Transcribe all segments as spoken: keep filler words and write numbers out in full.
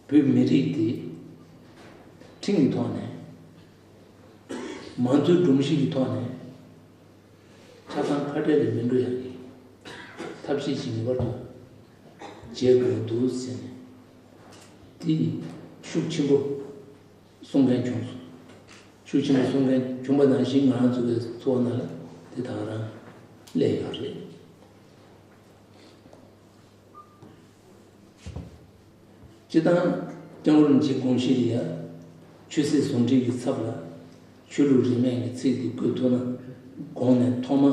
བོད་མི་རིགས་དེ་ཁྲིམས་ཀྱི་ཐོག་ནས། མང་གཙོའི་སྒྲོམ་གཞི་གི་ཐོག་ནས་ཆ་ཚང་ཁ་བྲལ་ལས་མི་འགྲོ་ཡག་གི་ཐབས་ཤེས་ཤིག་ངེས་པར་དུ་བྱེད་དགོས་འདུག་ཟེར་ནས། དེ་ཤུགས་ཆེན་པོ་གསུང་མཁན་བྱུང་སོང་། ཤུགས་ཆེན་པོ་གསུང་མཁན་བྱུང་བ་ནང་བཞིན། ང་རང་ཚོ་གི་ཚོགས་ནང་ལ་དེ་དག་རང་སླེབས་ཡོད་རེད། སྤྱིར་བཏང་སྐྱབས་མགོན་རིན་པོ་ཆེའི་དགོངས་གཞི་ལ་ཡ། ཆོས་སྲིད་ཟུང་འབྲེལ་གྱི་ཚབ་ལ་ཆོས་ལུགས་རིས་མེད་ཀྱི་ཚིག་འདི་བཀོད་ཐུབ་ན། གོང་ནས་ཐོག་མ་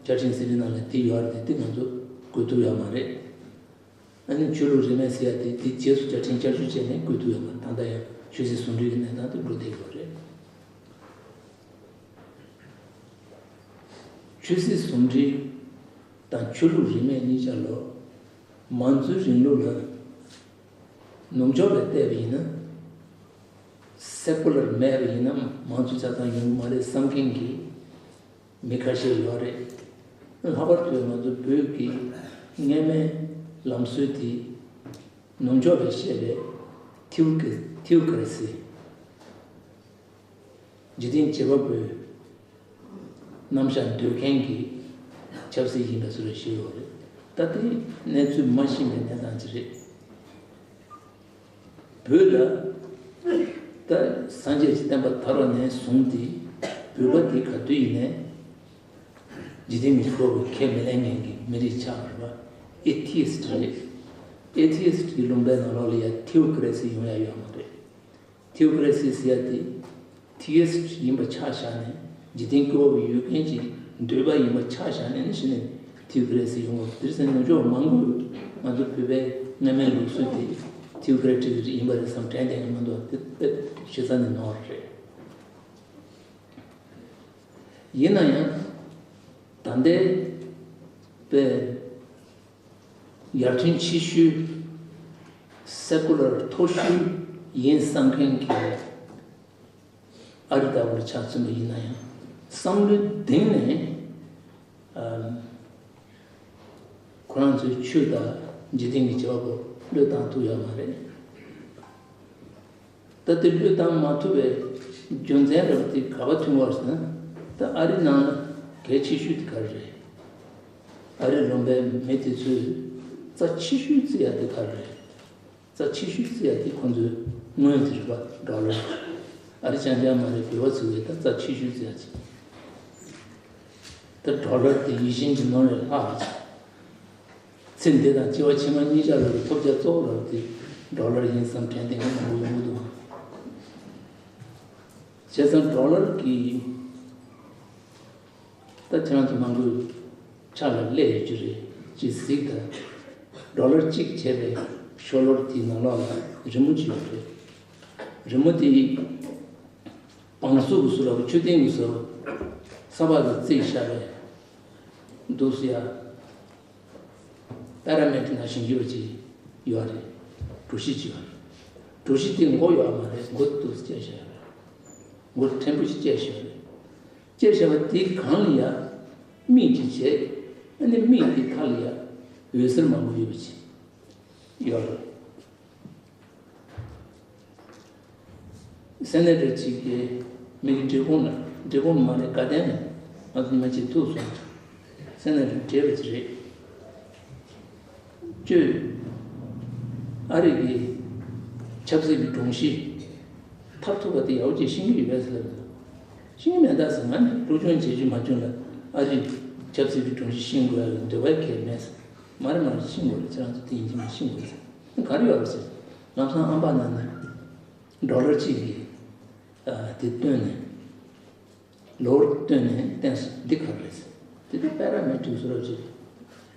བཅའ་ཁྲིམས་ཟིན་བྲིས་ནང་ལ་དེ་ཡོད་རེད་དེ། ང་ཚོ་བཀོད་ཐུབ་ཡོད་མ་རེད། ཨ་ནི་ཆོས་ལུགས་རིས་མེད་ཟེར་ཡ་དེ་དེ་རྗེས་སུ་བཅའ་ཁྲིམས་བསྐྱར་བཅོས་བྱས་ནས་བཀོད་ཐུབ་ཡོད་མ་རེད། ད་ལྟ་ཡང་ཆོས་སྲིད་ཟུང་འབྲེལ་གྱི་གནས་སྟངས་དེ་འགྲོ་བསྡད་ཡོད་རེད། ཆོས་སྲིད་ཟུང་འབྲེལ་དང་ཆོས་ལུགས་རིས་མེད་གཉིས་ཆ་ལ། མང་གཙོའི་རིང་ལུགས་ལ་ནུབ་ཕྱོགས་ལ་བལྟས་པ་ཡིན་ན། སེ་ཀུ་ལར་མེད་པ་ཡིན་ན་མང་གཙོ་ཆ་ཚང་ཡོང་གི་མ་རེད་བསམ་མཁན་གྱི་མི་ཁ་ཤས་ཡོད་རེད། ལྷག་པར་དུ་ང་ཚོ་བོད་ཀྱི་སྔོན་མའི་ལམ་སྲོལ་དེ་ནུབ་ཕྱོགས་ལ་བཤད་པའི་ཐིའོ་ཀེ་ཐིའོ་ཀེ་རེ་སི། འཇིག་རྟེན་བྱེ་བ་པོའི་རྣམ་གཞག་འདོད་མཁན་གྱི་ཆབ་སྲིད་ཡིན་པའི་བཟོ་འདྲ་ཞིག་ཡོད་རེད། ད་དེ་གནས་ཚུལ་མ་ཤེས་པའི་གནས་སྟངས་ཅིག་རེད། བོད་ལ་ད་སངས་རྒྱས་ཀྱི་བསྟན་པ་དར་བ་ནས་བཟུང་སྟེ། བོད་པ་དེ་ག་དུས་ཡིན་ནའི་འཇིག་རྟེན་གྱི་འཁོར་བར་ཁས་མི་ལེན་མཁན་གྱི་མི་རིགས་ཆགས་པ་རེད་པ། ཨེ་ཐི་ཡི་སི་ཊི་རེད། ཨེ་ཐི་ཡི་སི་ཊི་གི་ལུང་པའི་ནང་ལོགས་ལ་ཡ་ཐིའོ་ཀེ་རེ་སི་ཡོང་ཡ་ཡོད་མ་རེད། ཐིའོ་ཀེ་རེ་སི་ཟེར་ཡ་དེ་ཐི་ཡི་སི་ཊི་ཡིན་པ་ཆ་བཞག་ནས། འཇིག་རྟེན་ཀུན་འོག་གི་ཡུལ་ཀུན་གྱི་འདོད་པ་ཡིན་པ་ཆ་བཞག་ནས་ནི་གཞི་ནས་ཐིའོ་ཀེ་རེ་སི་ཡོང་བ་དེ་རེད་ཟེར། ནུབ་ཕྱོགས་མང་པོས་ང་ཚོ་བོད་པའི་སྔ་མའི་ལུགས་སྲོལ་དེ་ཐིའོ་ཀེ་རེ་ཊིག་ཡིན་པ་རེད་བསམ་དྲན་བསྡད་ཀྱི་མི་འདུག་དེ་དཔེ་གཞི་རྩ་ནས་ནོར་རེད། ཡིན་ན་ཡང་ད་ལྟའི་དཔེ་ཡར་ཐོན་ཆེ་ཤོས་སེ་ཀུ་ལར་མཐོ་ཤོས་ཡིན་བསམ་མཁན་གྱི་ཨ་རི་ལྟ་བུར་ཆ་མཚོན་པ་ཡིན་ན་ཡང་། བསམ་བློའི་གཏིང་ནས་ཨམ། ཁོ་རང་ཚོའི་ཆོས་དང་འཇིག་རྟེན་གྱི་བྱ་བ་པོ་བློས་བཏང་ཐུབ་ཡོད་མ་རེད། ད་དེ་བློས་བཏང་མ་ཐུབ་པའི་རྒྱུ་མཚན་རབ་དེ་ག་པར་ཐོན་པ་ཟེར་ན། ད་ཨ་རི་ནང་ལ་གལ་ཆེ་ཤོས་དེ་ག་རེ་རེད། ཨ་རི་ལུང་པའི་མི་དེ་ཚོས་རྩ་ཆེ་ཤོས་བརྩི་ཡ་དེ་ག་རེ་རེད། རྩ་ཆེ་ཤོས་བརྩི་ཡ་དེ་ཁོང་ཚོའི་དངུལ་དེ་རེད་པ། ཌོ་ལར། ཨ་རི་རྐྱང་རྐྱང་མ་རེད། བོད་པ་ཚོས་ད་རྩ་ཆེ་ཤོས་བརྩི་ཡ་ཅིག་ད་ཌོ་ལར་དེ་ཡིད་བཞིན་གྱི་ནོར་ལས་ལྷག་པ་ཅིག་ཚེ་འདི་དང་སྐྱེ་བ་ཕྱི་མ་གཉིས་ཆ་ལ་ཐོབ་བྱ་གཙོ་བོ་རབ་དེ་ཌོ་ལར་ཡིན་བསམ་དྲན་བསྡད་མཁན་མང་པོ་ཡོང་གི་འདུག་བྱས་ཙང་ཌོ་ལར་གྱི་ད་ཁྱེད་རང་ཚོ་མང་པོའི་ཕྱག་ལ་སླེབས་ཡོད་ཀྱི་རེད། ཅེས་གཟིགས་དང་། ཌོ་ལར་གཅིག་བྱས་པའི་ཤོ་ལོར་དེའི་ནང་ལོགས་ལ་རི་མོ་ཅིག་ཡོད་རེད། རི་མོ་དེ་བང་སོ་གི་བཟོ་འདྲ་པོ། མཆོད་རྟེན་གྱི་བཟོ་འདྲ་པོ། ས་ཕག་གིས་བརྩིགས་བཞག་པའི་འདུག་སེ་ཡ། པེ་ར་མིཊ་ནང་བཞིན་ཡོད་པ་ཅིག་ཡོད་རེད། གྲུ་བཞི་ཅིག་ཡོད་རེད། གྲུ་བཞི་དེ་མགོ་ཡོད་མ་རེད། མགོ་འདུག་སེ་བཅད་བཞག་ཡོད་རེད། མགོ་ཕྲན་བུ་ཞིག་བཅད་བཞག་ཡོད་རེད། བཅད་བཞག་པ་དེའི་སྒང་ལ་ཡ་མིག་ཅིག་བྱས། ཨ་ནི་མིག་དེའི་མཐའ་ལ་ཡ་འོད་ཟེར་མང་པོ་ཡོད་པ་ཅིག་ཡོད་རེད། སེ་ནེ་ཊར་གཅིག་གིས་མིག་གི་འབྲས་སྤུངས་ལ། འབྲས་སྤུངས་མ་རེད། དགའ་ལྡན་ལ་ང་ཚོ་ཉི་མ་གཅིག་ཐུག་སོང་། སེ་ནེ་ཊར་བགྲེས་པ་ཅིག་རེད། ཁྱོད་ཨ་རི་གི་ཆབ་སྲིད་ཀྱི་སྒྲོམ་གཞི་མཐར་ཐུག་པ་དེ་ཡག་པོ་ཅིག་ཤེས་ཀྱི་ཡོད་པས་ཟེར་ལབ་ཡོང་། ཤེས་ཀྱི་མེད་ད་ཟེར། ང་ནི་སློབ་སྦྱོང་བྱེད་རྒྱུ་མ་བྱུང་ལ། ཨ་རིའི་ཆབ་སྲིད་ཀྱི་སྒྲོམ་གཞི་ཤེས་དགོས་ཡག་གི་འདོད་པ་གང་ཡང་མེད་ཟེར། མ་རེད་མ་རེད། ཤེས་དགོས་རེད། ཁྱེད་རང་ཚོ་དེ་ཡིན་གཅིག་མིན་གཅིག་ཤེས་དགོས་རེད་ཟེར། ག་རེ་ཡོད་རེད་ཟེར། ལམ་སང་ཨམ་ཕ་ནང་ན་ཌོ་ལར་གཅིག་གིས་དེ་བཏོན་ནས། ལོར་བཏོན་ནས་བསྟན་སོང་། འདི་ག་རེ་རེད་ཟེར། དེ་ལྟར་པེ་ར་མེ་ཊིག་བཟོ་འདྲ་ཅིག་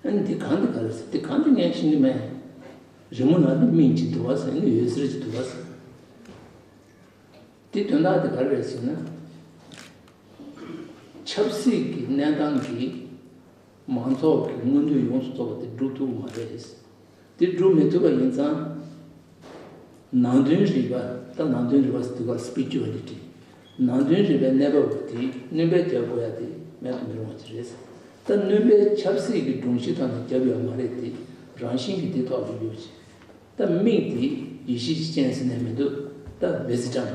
ཨ་ནི་འདི་གང་འདི་ག་རེ་ཟེར། འདི་གང་འདི་ངས་ཤེས་ཀྱི་མེད། རི་མོ་ནང་དུ་མིག་ཅིག་འདུག་པ་ཟེར། ཨ་ནི་འོད་ཟེར་ཅིག་འདུག་པ་ཟེར། འདི་དོན་དག་འདི་ག་རེ་རེད་ཟེར་ན། ཆབ་སྲིད་ཀྱི་གནས་སྟངས་ཀྱིས་མང་ཚོགས་ཀྱི་མངོན་འདོད་ཡོངས་སུ་རྫོགས་པ་དེ་སྒྲུབ་ཐུབ་ཀྱི་མ་རེད། དེ་སྒྲུབ་མི་ཐུབ་པ་ཡིན་ཙང་། ནང་དོན་རིག་པ། ད་ནང་དོན་རིག་པ་ཟེར་དུས་སྐབས་སི་པི་རི་ཅུ་ཨ་ལི་ཊི། ནང་དོན་རིག་པའི་གནས་བབ་དེ་སྣོན་པ་རྒྱག་དགོས་ཡ་དེ་མེད་དུ་མི་རུང་བ་ཅིག་རེད། ད་སྣོན་པ་ཆབ་སྲིད་ཀྱི་སྒྲོམ་གཞི་ཐོག་ནས་རྒྱབ་ཡོད་མ་རེད་དེ། རང་བཞིན་གྱིས་དེ་ཐོག་ཏུ་ཡོད་ཅིག་ད་མིག་དེ་ ཡེ་ཤེས་ཀྱི་སྤྱན་ཟེར་ནས་མི་འདུག་ད་ཝི་ཛི་ཌམ།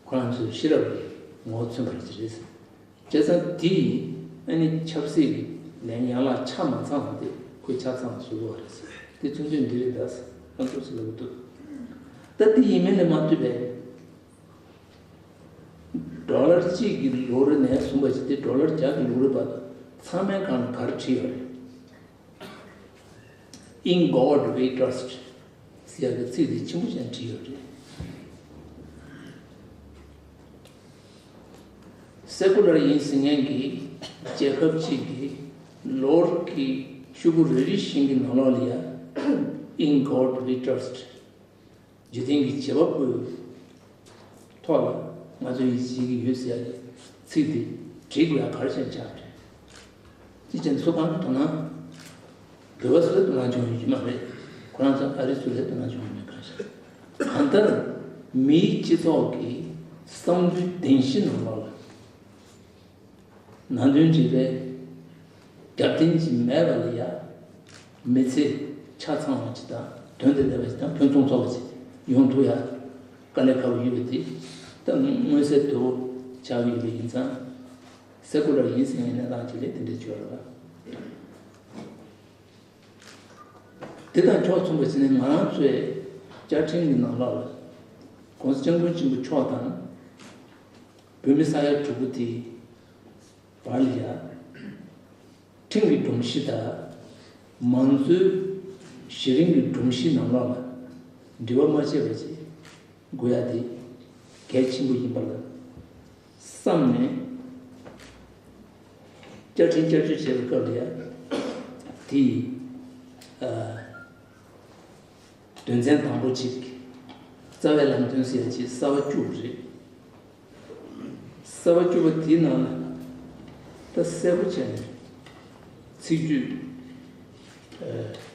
ཁོ་རང་ཚོའི་ཤེས་རབ་ཀྱི་ངོ་བོ་མཚོན་པ་ཅིག་རེད། བྱས་ཙང་དེ་ཡིས་ཨ་ནི་ཆབ་སྲིད་ཀྱི་ལན་ཡན་ལག་ཆ་མ་ཚང་བ་དེ་ཁོས་ཆ་ཚང་བཟོ་དགོས་པ་རེད་ཟེར། དེ་མཚོན་དོན་འདི་རེད་ད་ཟེར་ང་ཚོ་ཟེར་ལབ་འདུག་ད་དེ་ཡིན་མིན་ལ་མ་ལྟོས་པའི་ཌོ་ལར་གཅིག་གི་ལོ་རེ་ནས་བཟུང་བ་ཞིག་དེ་ཌོ་ལར་བརྒྱ་གི་ལོ་རེ་བར་ཚང་མའི་སྒང་ལ་ག་རེ་བྲིས་ཡོད་རེད། In God we trust ཟེར་ཡག་གི་ཚིག་དེ་ཆེན་པོ་ཅན་བྲིས་ཡོད་རེད། སེ་ཀུ་ལར་ཡིན་ཟེར་མཁན་གྱི་རྒྱལ་ཁབ་ཅིག་གི་ལོ་རྒྱུས་ཀྱི་ཤོག་གུ་རེ་རེ་བཞིན་གྱི་ནང་ལོགས་ལ་ཡ། In God we trust འཇིག་རྟེན་གྱི་བྱེད་པ་པོའི་ཐོག་ལ་ང་ཚོ་ཡིད་ཆེས་ཀྱི་ཡོད་ཟེར་ཡག་གི་ཚིག་དེ་བྲིས་དགོས་ཡག་ག་རེ་བྱས་ནས་ཆགས་རེད། ཅི་བྱས་ནས་སུ་གང་དོ་སྣང་། བོད་པ་སུ་ལ་དོ་སྣང་བྱུང་ཡོད་ཀྱི་མ་རེད། ཁོ་རང་ཚོ་ཨ་རི་སུ་ལ་དོ་སྣང་བྱུང་ཡོད་མེད་གང་ཤེས། གང་ལྟར་མིའི་སྤྱི་ཚོགས་ཀྱི་བསམ་ཚུལ་བདེན་བཞི་ནང་ལོགས་ལ། ནང་དོན་བྲིས་པའི་རྒྱབ་རྟེན་ཅིག་མེད་པ་ལ་ཡ། མི་ཚེ་ཆ་ཚང་བ་ཅིག་དང་དོན་དང་ལྡན་པ་ཅིག་དང་ཕུན་སུམ་ཚོགས་པ་ཅིག་ཡོང་ཐུབ་ཡ། དཀའ་ལས་ཁག་པོ་ཡོད་པ་དེ་ད་མངོན་གསལ་དོད་པོ་ཆགས་ཀྱི་ཡོད་པ་ཡིན་ཙང་། སེ་ཀུ་ལར་ཡིན་ཟེར་མཁན་གནས་སྟངས་ཅིག་ལས་དེ་འདྲ་བྱོས་ར་བ། དེ་དང་ཕྱོགས་མཚུངས་པ་བྱས་ནས་ང་རང་ཚོའི་བཅའ་ཁྲིམས་ཀྱི་ནང་ལོགས་ལ་༸གོང་ས་༸སྐྱབས་མགོན་ཆེན་པོ་མཆོག་དང་བོད་མི་ས་ཡ་དྲུག་པོ་དེའི་བར་ལ་ཡ། ཁྲིམས་ཀྱི་སྒྲོམ་གཞི་དང་མང་གཙོའི་གཞི་རིམ་གྱི་སྒྲོམ་གཞི་ནང་ལོགས་ལ་འབྲེལ་བ་མ་ཆད་པ་ཞིག་དགོས་ཡ་དེ་གལ་ཆེན་པོ་ཡིན་པ་ལ་བསམ་ནས་བཅའ་ཁྲིམས་བསྐྱར་བཅོས་བྱེད་པའི་སྐབས་ལ་ཡ་དེ་ཡི་དོན་ཚན་དང་པོ་གཅིག་རྩ་བའི་ལམ་སྟོན་ཟེར་ཡ་ཅིག་གསར་པ་བཅུག་པ་རེད། གསར་པ་བཅུ་པ་དེའི་ནང་ལ་ད་གསལ་པོ་བྱས་ནས་ཚིག་བརྗོད་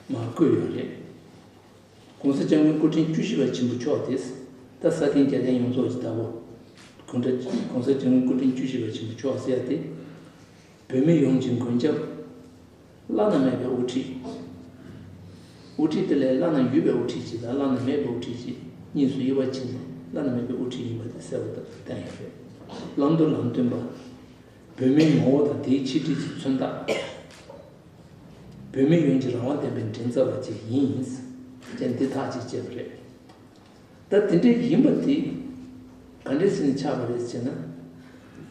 མར་བཀོད་ཡོད་རེད། ༸གོང་ས་༸སྐྱབས་མགོན་སྐུ་ཕྲེང་བཅུ་བཞི་པ་ཆེན་པོ་མཆོག་དེས་ད་ས་སྟེང་རྒྱལ་བསྟན་ཡོངས་རྫོགས་ཀྱི་བདག་པོ་༸གོང་ས་༸གོང་ས་༸སྐྱབས་མགོན་སྐུ་ཕྲེང་བཅུ་བཞི་པ་ཆེན་པོ་མཆོག་ཟེར་ཡ་དེ། བོད་མི་ཡོངས་ཀྱི་མགོན་སྐྱབས། བླ་ན་མེད་པའི་དབུ་ཁྲིད། དབུ་ཁྲིད་དེ་ལས་བླ་ན་ཡོད་པའི་དབུ་ཁྲིད་ཅིག་དང་བླ་ན་མེད་པའི་དབུ་ཁྲིད་ཅིག་གཉིས་སུ་དབྱེ་བ་ཕྱེ་ནས་བླ་ན་མེད་པའི་དབུ་ཁྲིད་ཡིན་པ་དེ་གསལ་པོ་བསྟན་ཡོད་རེད། བླང་དོར་ལམ་སྟོན་པ། བོད་མིའི་ངོ་བོ་དང་དེའི་ཆེད་སྒྲིག་གི་མཚོན་རྟགས། བོད་མི་ཡོངས་ཀྱི་རང་དབང་ལྡན་པའི་མགྲིན་ཚབ་པ་ཅིག་ཡིན། ཅེས་འདི་ཐག་གཅོད་བྱས་པ་རེད། ད་དེ་འདྲ་ཡིན་པ་དེ་ག་འདྲ་ཟེར་ནས་ཆགས་པ་རེད་ཟེར་ན།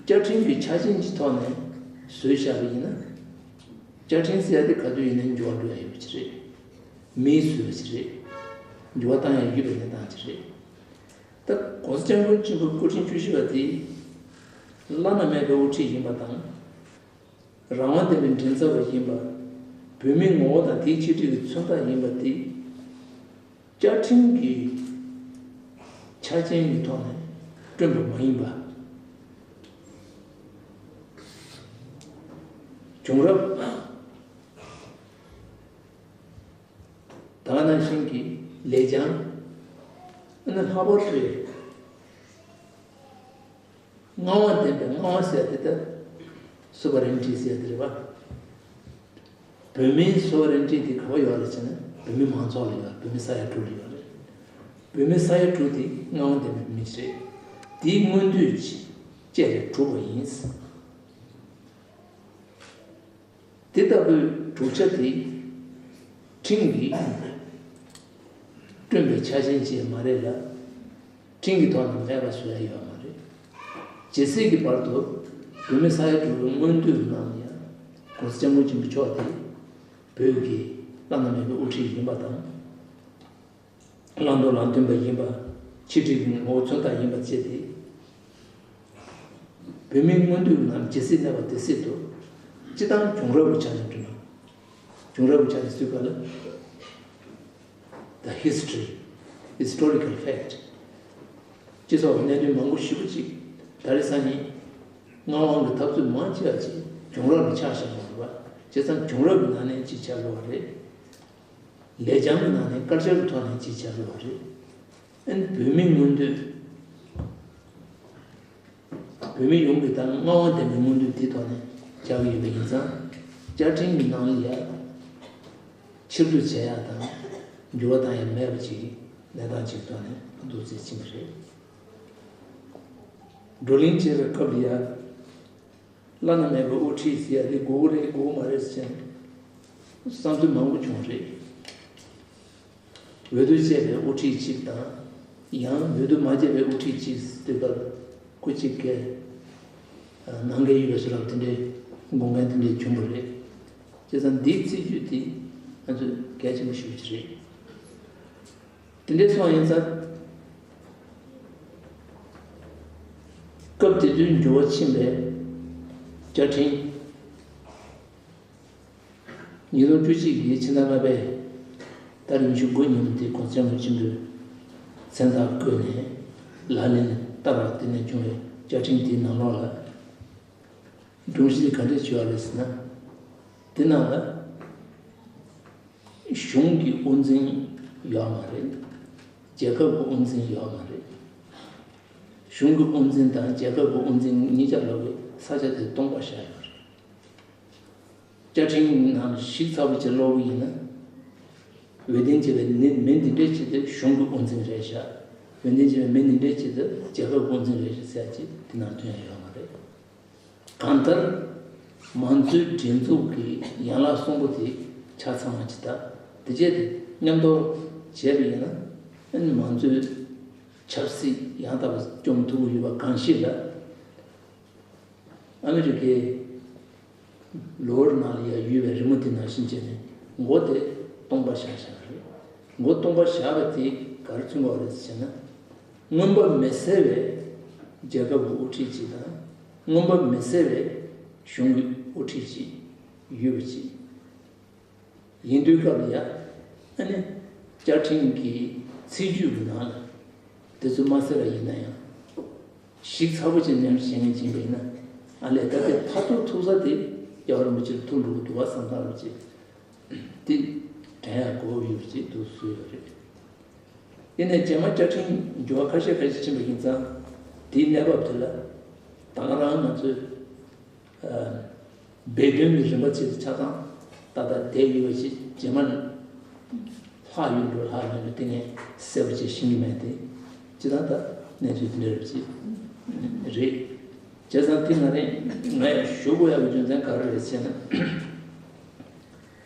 བཅའ་ཁྲིམས་ཀྱི་ཆ་རྐྱེན་གྱི་ཐོག་ནས་བཟོས་བཞག་པ་ཡིན་ན། བཅའ་ཁྲིམས་ཟེར་ཡ་དེ་ག་དུས་ཡིན་ན་འགྱུར་བ་འགྲོ་ཡ་ཡོད་པ་ཅིག་རེད། མིས་བཟོས་པ་ཅིག་རེད། འགྱུར་བ་བཏང་ཡ་ཡོད་པའི་གནས་སྟངས་ཅིག་རེད། ད་༸གོང་ས་༸སྐྱབས་མགོན་ཆེན་པོ་སྐུ་ཕྲེང་བཅུ་བཞི་པ་དེ་བླ་ན་མེད་པའི་དབུ་ཁྲིད་ཡིན་པ་དང་། རང་དབང་ལྡན་པའི་མགྲིན་ཚབ་པ་ཡིན་པ། བོད་མིའི་ངོ་བོ་དང་དེའི་ཆེད་སྒྲིག་གི་མཚོན་རྟགས་ཡིན་པ་དེ། བཅའ་ཁྲིམས་ཀྱི་ཆ་རྐྱེན་གྱི་ཐོག་ནས་བསྐྲུན་པ་མ་ཡིན་པ། བྱུང་རབས། ད་ག་ནང་བཞིན་གྱི་ལེགས་བྱང་། ཨ་ནི་ལྷག་པར་དུ། མངའ་དབང་ལྡན་པའི་མངའ་དབང་ཟེར་དེ་ལྟར་སུ་བ་རན་ཊི་ཟེར་དེ་རེད་བ། བོད་མིའི་སུ་བ་རན་ཊི་དེ་ག་བ་ཡོད་རེད་ཟེར་ན་བོད་མི་མང་ཚོགས་ལ་ཡོད་རེད། བོད་མི་ས་ཡ་དྲུག་ལ་ཡོད་རེད། བོད་མི་ས་ཡ་དྲུག་དེ་མངའ་དབང་ལྡན་པའི་མི་རེད། དེའི་མངོན་འདོད་ཅིག་བཅས་ཏེ་གྲུབ་པ་ཡིན། དེ་ལྟ་བུའི་གྲུབ་ཆ་དེ་ཁྲིམས་ཀྱིས་བསྐྲུན་པའི་ཆ་རྐྱེན་ཅིག་མ་རེད་ལ། ཁྲིམས་ཀྱི་ཐོག་ནས་མེད་པ་བཟོ་ཡ་ཡོད་མ་རེད། ཇི་སྲིད་ཀྱི་བར་དུ་བོད་མི་ས་ཡ་དྲུག་པོའི་མངོན་འདོད་རྣམས་ཡང་༸གོང་ས་༸སྐྱབས་མགོན་ཆེན་པོ་མཆོག་དེ་བོད་ཀྱི་བླ་ན་མེད་པའི་དབུ་ཁྲིད་ཡིན་པ་དང་། བླང་དོར་ལམ་སྟོན་པ་ཡིན་པ། ཆེད་སྒྲིག་གི་ངོ་བོ་མཚོན་རྟགས་ཡིན་པ་བཅས་ཏེ། བོད་མིའི་མངོན་འདོད་རྣམས་ཇི་སྲིད་གནས་པ་དེ་སྲིད་དུ། སྤྱི་བཏང་བྱུང་རབས་ཀྱི་ཆ་ནས་བསྒྲུབས་ན། བྱུང་རབས་ཀྱི་ཆ་ནས་སུས་ག་ལ། The history, historical fact. སྤྱི་ཚོགས་ཀྱི་གནད་དོན་མང་པོ་ཞེ་པོ་ཅིག་ད་རེས་སང་ཉིན་མངའ་དབང་གི་འཐབ་རྩོད་མང་ཆེ་བ་ཅིག་བྱུང་རབས་ལ་ཆགས་བཞག་པ་རེད་པ། བྱས་ཙང་བྱུང་རབས་ཀྱི་ནང་ནས་ཅིག་ཆགས་དགོས་པ་རེད། ལེགས་བྱང་གི་ནང་ནས་དཀར་ཆག་གི་ཐོག་ནས་ཅིག་ཆགས་དགོས་པ་རེད། ཨ་ནི་བོད་མིའི་མངོན་འདོད། བོད་མི་ཡོངས་ཀྱི་དང་མངའ་དབང་ལྡན་པའི་མངོན་འདོད་དེའི་ཐོག་ནས་བཞག་གི་ཡོད་པ་ཡིན་ཙང་། བཅའ་ཁྲིམས་ཀྱི་ནང་ལ་ཡ་ཕྱིར་བསྡུ་བྱེད་ཡག་དང་འགྱུར་བ་གཏང་ཡག་མེད་པ་ཅིག་ གནས་སྟངས་ཅིག་ཐོག་ནས་འདུག་སེ་ཕྱིན་པ་རེད། བགྲོ་གླེང་བྱེད་པའི་སྐབས་ལ་ཡ། བླ་ན་མེད་པའི་དབུ་ཁྲིད་ཟེར་ཡ་འདི་དགོས་ཀྱི་རེད་དགོས་ཀྱི་མ་རེད་ཟེར་བསམ་ཚུལ་མང་པོ་བྱུང་རེད། འོས་བསྡུ་བྱས་པའི་དབུ་ཁྲིད་ཅིག་དང་། ཡང་འོས་བསྡུ་མ་བྱས་པའི་དབུ་ཁྲིད་ཅིག་ཟེར་དུས་སྐབས་སྐུ་གཅིག་གིས་ནང་འགལ་ཡོད་པའི་བཟོ་འདྲ་དེ་འདྲའི་དགོངས་མཁན་དེ་འདྲའི་བྱུང་བ་རེད། བྱས་ཙང་འདིའི་སྲིད་ཇུས་དེ་ང་ཚོས་གལ་ཆེན་པོ་ཞེ་པོ་ཅིག་རེད། དེ་འདྲའི་སོང་ཡིན་ཙང་། སྐབས་དེ་དུས་འགྱུར་བ་ཕྱིན་པའི་བཅའ་ཁྲིམས། ཉིས་སྟོང་བཅུ་གཅིག་གི་ཕྱི་ཟླ་ལྔ་པའི་ཏ་རིག་ཉི་ཤུ་དགུ་ཉིན་དེ་༸གོང་ས་༸སྐྱབས་མགོན་ཆེན་པོས་མཚན་རྟགས་བཀོད་ནས་ལག་ལེན་བསྟར་བ་དེ་ནས་བྱུང་བའི་བཅའ་ཁྲིམས་དེའི་ནང་ལོགས་ལ་སྒྲོམ་གཞི་དེ་ག་འདྲས་བྱས་པ་རེད་ཟེར་ན། དེ་ནང་ལ་གཞུང་གི་དབུ་འཛིན་ཡོད་མ་རེད། རྒྱལ་ཁབ་ཀྱི་དབུ་འཛིན་ཡོད་མ་རེད། གཞུང་གི་དབུ་འཛིན་དང་རྒྱལ་ཁབ་ཀྱི་དབུ་འཛིན་གཉིས་ཆ་ལོག་གི་ས་ཆ་དེ་སྟོང་པ་བཞག་ཡོད་རེད། བཅའ་ཁྲིམས་ནང་ཞིབ་ཚགས་པོ་ཅིག་ཀློག་གི་ཡིན་ན། འོས་འདེམས་བྱས་པའི་ནི་མི་འདི་འདྲས་ཅིག་དེ་གཞུང་གི་དབུ་འཛིན་རེད་ཤག་འོས་འདེམས་བྱས་པའི་མི་འདི་འདྲས་ཅིག་དེ་རྒྱལ་ཁབ་དབུ་འཛིན་རེད་ཤག་ཟེར་ཡ་ཅིག་དེ་ནང་ཐོན་ཡ་ཡོད་མ་རེད། གང་ལྟར། མང་གཙོའི་སྒྲིག་འཛུགས་ཀྱི་ཡན་ལག་གསུམ་པོ་དེ་ཆ་ཚང་བ་ཅིག་དང་དེ་རྗེས་དེ་མཉམ་དུ་བྱས་པ་ཡིན་ན། མང་གཙོའི་ཆབ་སྲིད་ཡང་དག་པ་སྐྱོང་ཐུབ་ཀྱི་ཡོད་པ་གང་ཞིག་ལ། ཨ་མི་རི་ཀའི་ལོ་ནང་ལ་ཡ་ཡོད་པའི་རི་མོ་དེ་ནང་བཞིན་བྱས་ནས་མགོ་དེ་སྟོང་པ་བཞག་བཞག་རེད། མགོ་སྟོང་པ་བཞག་པ་དེ་ག་རེ་མཚོན་པ་རེད་ཟེར་ན། མངོན་པ་མི་གསལ་བའི་རྒྱལ་ཁབ་ཀྱི་དབུ་ཁྲིད་ཅིག་དང་། མངོན་པ་མི་གསལ་བའི་གཞུང་གི་དབུ་ཁྲིད་ཅིག་ཡོད་པ་ཅིག་ཡིན་དུས་སྐབས་ལ་ཡ། ཨ་ནི། བཅའ་ཁྲིམས་ཀྱི་ཚིག་བརྗོད་ཀྱི་ནང་ལ། དེ་ཚོ་མ་གསལ་བ་ཡིན་ན་ཡང་། ཞིབ་ཚགས་པོ་ཅིག་ནས་བྱས་ནས་བྱིན་པ་ཡིན་ན། ཨ་ལས་ད་ལྟའི་མཐར་ཐུག་ཐུག་ས་དེ་རྒྱལ་བ་རིན་པོ་ཆེར་ཐུག་འགྲོ་གི་འདུག་བ་བསམ་སྟངས་རེད་ཅེས། དེ་དྲན་ཡག་གོ་ཡོད་ཅེས་འདུག་བཟོས་ཡོད་རེད། ཡིན་ནའི་རྗེས་མ་བཅའ་ཁྲིམས་འགྱུར་བ་ཁ་ཤས་ཁ་ཤས་ཕྱིན་པ་ཡིན་ཙང་། དེའི་གནས་བབ་དེ་ལ་ད་ག་རང་ང་ཚོས། སྦས་དོན་གྱི་རིམ་པ་ཆེད་དུ་ཆ་ཚང་ཏག་ཏག་བསྡད་ཡོད་པ་ཞིག་རྗེས་མ་ལྷག་ཡོད་འགྲོ་ལྷག་མེད་འགྲོ་དེ་ངས་གསལ་པོ་ཅིག་ཤེས་ཀྱི་མེད་དེ། སྤྱིར་བཏང་ད་གནས་ཚུལ་དེ་འདྲ་རེད་ཅེས་རེད། བྱས་ཙང་དེ་ང་རེ་ང་ཡང་ཞུ་དགོས་ཡག་གི་རྒྱུ་མཚན་ག་རེ་རེད་ཟེར་ན།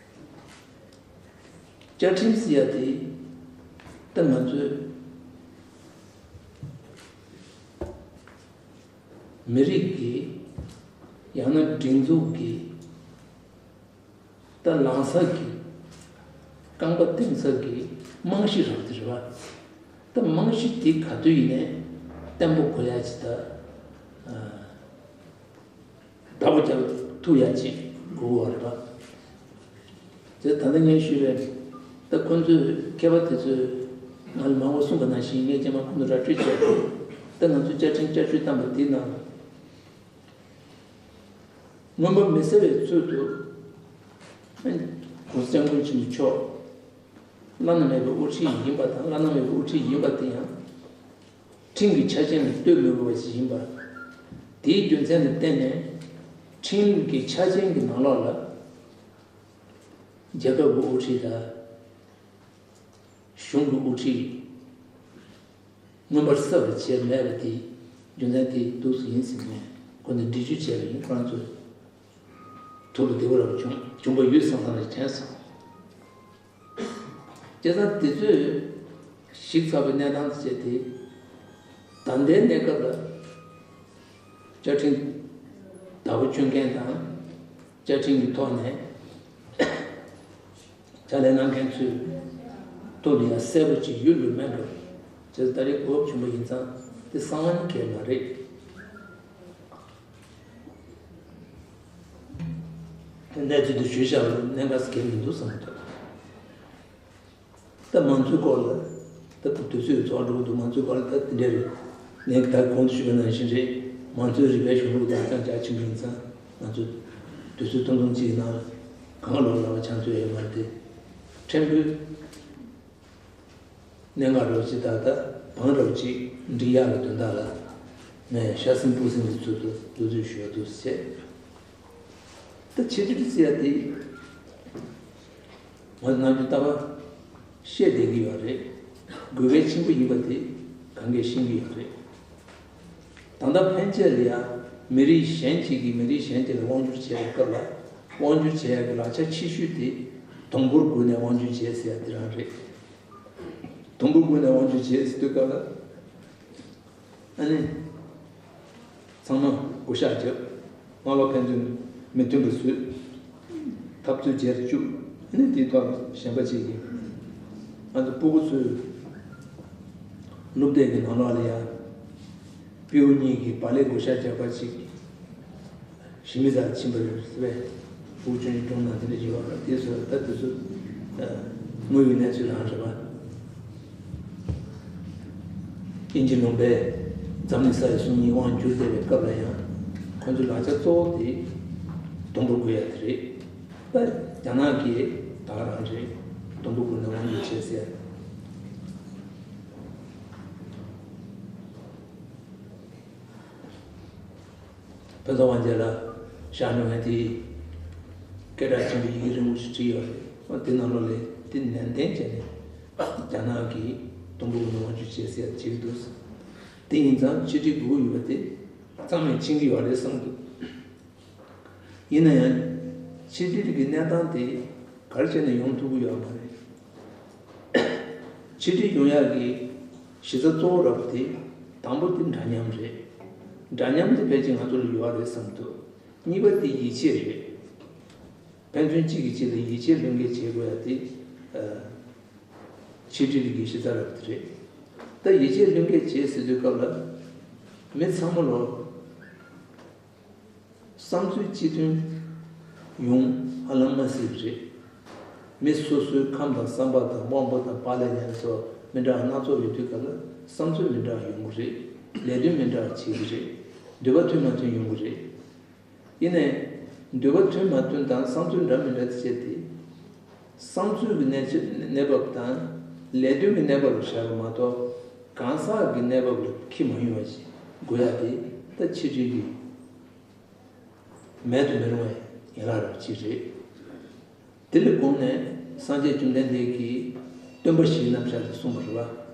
བཅའ་ཁྲིམས་ཟེར་ཡ་དེ་ད་ང་ཚོས། མི་རིགས་ཀྱི་ཡང་ན་སྒྲིག་འཛུགས་ཀྱི་ད་ལངས་ས་གི་རྐང་པ་བསྟན་ས་གི་རྨང་གཞི་རང་དེ་རེད་བ། ད་རྨང་གཞི་དེ་ག་དུས་ཡིན་ནའི་བརྟན་པོ་དགོས་ཡ་ཅིག་ད། བདག་པོ་རྒྱག་ཐུབ་ཡ་ཅིག་དགོས་པ་རེད་པ། དེ་ད་ལྟ་ངས་ཞུས་པའི་ད་ཁོང་ཚོས་མཁས་པ་དེ་ཚོས་ང་ལ་མང་པོ་གསུངས་པ་ནང་བཞིན་ངས་རྗེས་མ་ཁོང་ཚོ་ར་སྤྲོད་བྱས་ཏེ། ད་ང་ཚོས་བཅའ་ཁྲིམས་བསྐྱར་བཅོས་བཏང་པ་འདི་ནང་། མངོན་པ་མི་གསལ་བའི་ཚུལ་དུ། ༸གོང་ས་༸སྐྱབས་མགོན་ཆེན་པོ་མཆོག་བླ་ན་མེད་པའི་དབུ་ཁྲིད་ཡིན་པ་དང་། བླ་ན་མེད་པའི་དབུ་ཁྲིད་ཡིན་པ་དེ་ཡང་། ཁྲིམས་ཀྱི་ཆ་རྐྱེན་ལ་ལྟོས་མི་དགོས་པ་ཞིག་ཡིན་པ། དེའི་རྒྱུ་མཚན་ལ་བརྟེན་ནས། ཁྲིམས་ཀྱི་ཆ་རྐྱེན་གྱི་ནང་ལོགས་ལ། རྒྱལ་ཁབ་ཀྱི་དབུ་ཁྲིད་དང་། གཞུང་གི་དབུ་ཁྲིད་མངོན་པར་གསལ་བར་བྱས་མེད་པ་དེ་རྒྱུ་མཚན་དེ་འདུག་སེ་ཡིན་ཟེར་ནས་ཁོ་ནས་འགྲེལ་བརྗོད་བྱས་པ་ཡིན། ཁོ་རང་ཚོས་ཐུགས་ལ་བདེ་པོ་རང་བྱུང་བྱུང་བ་ཡོད་བསམ་སྟངས་ལ་དྲན་སོང་། བྱས་ཙང་དེ་ཚོས་ཞིབ་ཚགས་པའི་གནས་སྟངས་བྱས་ཏེ། ད་ལྟའི་གནས་སྐབས་ལ་བཅའ་ཁྲིམས་བདག་པོ་སྤྱོད་མཁན་དང་། བཅའ་ཁྲིམས་ཀྱི་ཐོག་ནས་ཕྱག་ལས་གནང་མཁན་ཚོས་ཐུགས་ལ་ཡ་གསལ་པོ་ཅིག་ཡོད་འགྲོ་མེད་འགྲོ། བྱས་ཙང་ད་རེས་གོ་སྐབས་བྱུང་བ་ཡིན་ཙང་དེ་གསང་བ་ནི་གལ་མ་རེད། གནས་ཚུལ་དེ་ཞུས་བཞག་པ་གནད་འགག་གལ་མི་འདུག་བསམ་གྱི་འདུག་ད་མང་གཙོའི་སྐོར་ལ། ད་ལྟ་དུས་ཚོད་རྫོགས་འགྲོ་གི་འདུག་མང་གཙོའི་སྐོར་ལ་ད་དེ་འདྲ་རེད། ངས་ད་གོང་དུ་ཞུས་པ་ནང་བཞིན་རེད། མང་གཙོའི་རིག་པའི་གཞུང་ལུགས་དང་ཧ་ཅང་རྒྱ་ཆེན་པོ་ཡིན་ཙང་། ང་ཚོ་དུས་ཚོད་ཐུང་ཐུང་གཅིག་ནང་གང་ལོག་ལ་བ་ཆང་ཚོད་ཡོད་མ་རེད་དེ། ཕྲན་བུ་གནད་འགག་རོགས་ཅིག་ད་ལྟ་བང་རོགས་ཅིག་འགྲིག་ཡག་གི་དོན་དག་ལ་ངས་ཤ་གསེང་སྤུ་གསེང་གི་ཚུལ་དུ་བསྡུ་བསྡུ་ཞུ་བ་འདུག་ཟེར། ད་ཆེ་ཆེར་ཟེར་ཡ་དེ། ང་ནམ་རྒྱུན་ལྟ་བ་བཤད་བསྡད་ཀྱི་ཡོད་རེད། དགོས་གལ་ཆེན་པོ་ཡིན་པ་དེ་གང་གས་ཤེས་ཀྱི་ཡོད་རེད། ད་ལྟ་ཕན་ཆད་ལ་ཡང་མི་རིགས་གཞན་གཅིག་གིས་མི་རིགས་གཞན་གཅིག་ལ་དབང་སྒྱུར་བྱས་པའི་སྐབས་ལ། དབང་སྒྱུར་བྱེད་ཡག་གི་ལག་ཆ་ཆེ་ཤོས་དེ་དུམ་བུར་བགོས་ནས་དབང་སྒྱུར་བྱས་ཟེར་ཡག་དེ་རང་རེད། དུམ་བུར་བགོས་ནས་དབང་སྒྱུར་བྱས་ཟེར་དུས་སྐབས་ལ། ཨ་ནི། ཚང་མ་བགོ་བཤའ་བརྒྱབ། སྔ་ལོགས་ཕན་ཚུན་མི་མཐུན་པ་བཟོས། འཐབ་རྩོད་རྒྱལ་བཅུག་ཨ་ནི་དེའི་ཐོག་ལ་གཞན་པ་གཅིག་གིས། ང་ཚོ་སྤུ་གུ་ཚོའི་སློབ་དེབ་ཀྱི་ནང་ལོགས་ལ་ཡང་། སྤྲེའུ་གཉིས་ཀྱིས་བག་ལེབ་བགོ་བཤའ་རྒྱག་པ་གཅིག་ཞི་མི་ཟ་ཕྱིན་པ་རེད་ཟེར་བས། བུ་ཆུང་ཡི་སྒྲུང་ནང་དེ་འདྲ་ཡོད་པ་དེ་ཚོ་ད་དེ་ཚོ་དངོས་ཡོད་གནས་ཚུལ་རང་རེད་པ། དབྱིན་ཇི་ལུང་པས་འཛམ་གླིང་ས་ཡི་སུམ་གཉིས་དབང་བསྒྱུར་བསྡད་པའི་སྐབས་ལ་ཡང་ཁོ་ཚོའི་ལག་ཆ་གཙོ་བོ་དེ་དུམ་བུར་བགོ་ཡ་དེ་རེད། ད་རྒྱ་ནག་གིས་ད་ག་རང་རེད། དུམ་བུར་བགོས་ནས་དབང་བསྒྱུར་བྱས་ཟེར། ཕུན་ཚོགས་དབང་རྒྱལ་ལ་ཞལ་འགྲོ་མཁན་དེས་སྐད་གྲགས་ཆེན་པོའི་ཡི་གེ་རིང་པོ་ཞིག་བྲིས་ཡོད་རེད། དེ་ནང་ལོགས་ལ་དེ་ནན་ཏན་བྱས་ནས་རྒྱ་ནག་གིས་དུམ་བུ་ནང་དབང་སྒྱུར་བྱས་ཟེར་བྱེད་ཀྱི་འདུག་དེ་ཡིན་ཙང་ཕྱི་འབྲེལ་དགོས་ཀྱི་ཡོད་པ་དེ་གཙང་མས་མཁྱེན་གྱི་ཡོད་རེད་བསམ་འདུག་ཡིན་ན་ཡང་ཕྱི་འབྲེལ་གྱི་གནས་སྟངས་དེ་ག་རེ་བྱས་ནས་ཡོང་ཐུབ་ཀྱི་ཡོད་མ་རེད། ཕྱི་འབྲེལ་ཡོང་ཡག་གི་གཞི་རྩ་གཙོ་བོ་ར་བ་དེ། དང་པོ་དེ་འདྲ་མཉམ་རེད། འདྲ་མཉམ་དེ་ཕལ་ཆེར་ང་ཚོ་ལ་ཡོད་རེད་བསམ་འདུག་གཉིས་པ་དེ་ཡིད་ཆེས་རེད། ཕན་ཚུན་གཅིག་གིས་གཅིག་ལ་ཡིད་ཆེས་ལྷོད་གཡེང་བྱེད་དགོས་ཡ་དེ། ཨ། ཆིག་སྒྲིལ་གྱི་གཞི་རྩ་ར་བ་དེ་རེད། ད་ཡིད་ཆེས་ལྷོད་གཡེང་བྱེད་ཟེར་དུས་སྐབས་ལ། མི་ཚང་མ་ལོ། བསམ་ཚུལ་གཅིག་མཐུན་ཡོང་ཧ་ལམ་མ་སྲིད་པ་རེད། མི་སོ་སོའི་ཁམས་དང་བསམ་པ་དང་དབང་པོ་དང་བག་ལེབ་ཉར་ཚོ་མི་འདྲ་བ་སྣ་ཚོགས་ཡོད་དུས་སྐབས་ལ་བསམ་ཚུལ་མི་འདྲ་བ་ཡོང་གི་རེད། ལས་དོན་མི་འདྲ་བ་བྱེད་ཀྱི་རེད། འདོད་པ་མཐུན་མ་མཐུན་ཡོང་གི་རེད། ཡིན་ནའི། འདོད་པ་མཐུན་མ་མཐུན་དང་བསམ་ཚུལ་འདྲ་མི་འདྲ་དེ་བྱས་ཏེ། བསམ་ཚུལ་གྱི་གནས་ཆ་གནས་བབ་དང་། ལས་དོན་གྱི་གནས་བབ་ལ་བཞག་པ་མ་གཏོགས། གང་ཟག་གི་གནས་བབ་ལ་འཁྱེར་མ་ཡོང་བ་ཞིག་དགོས་ཡ་དེ་ད་ཕྱི་འབྲེལ་གྱི་མེད་དུ་མི་རུང་བའི་ཡན་ལག་ར་བ་གཅིག་རེད། དེ་ལས་དགོངས་ནས་སངས་རྒྱས་བཅོམ་ལྡན་འདས་ཀྱིས་སྟོན་པ་བཞིའི་རྣམ་གཞག་ལ་གསུངས་པ་རེད་བ།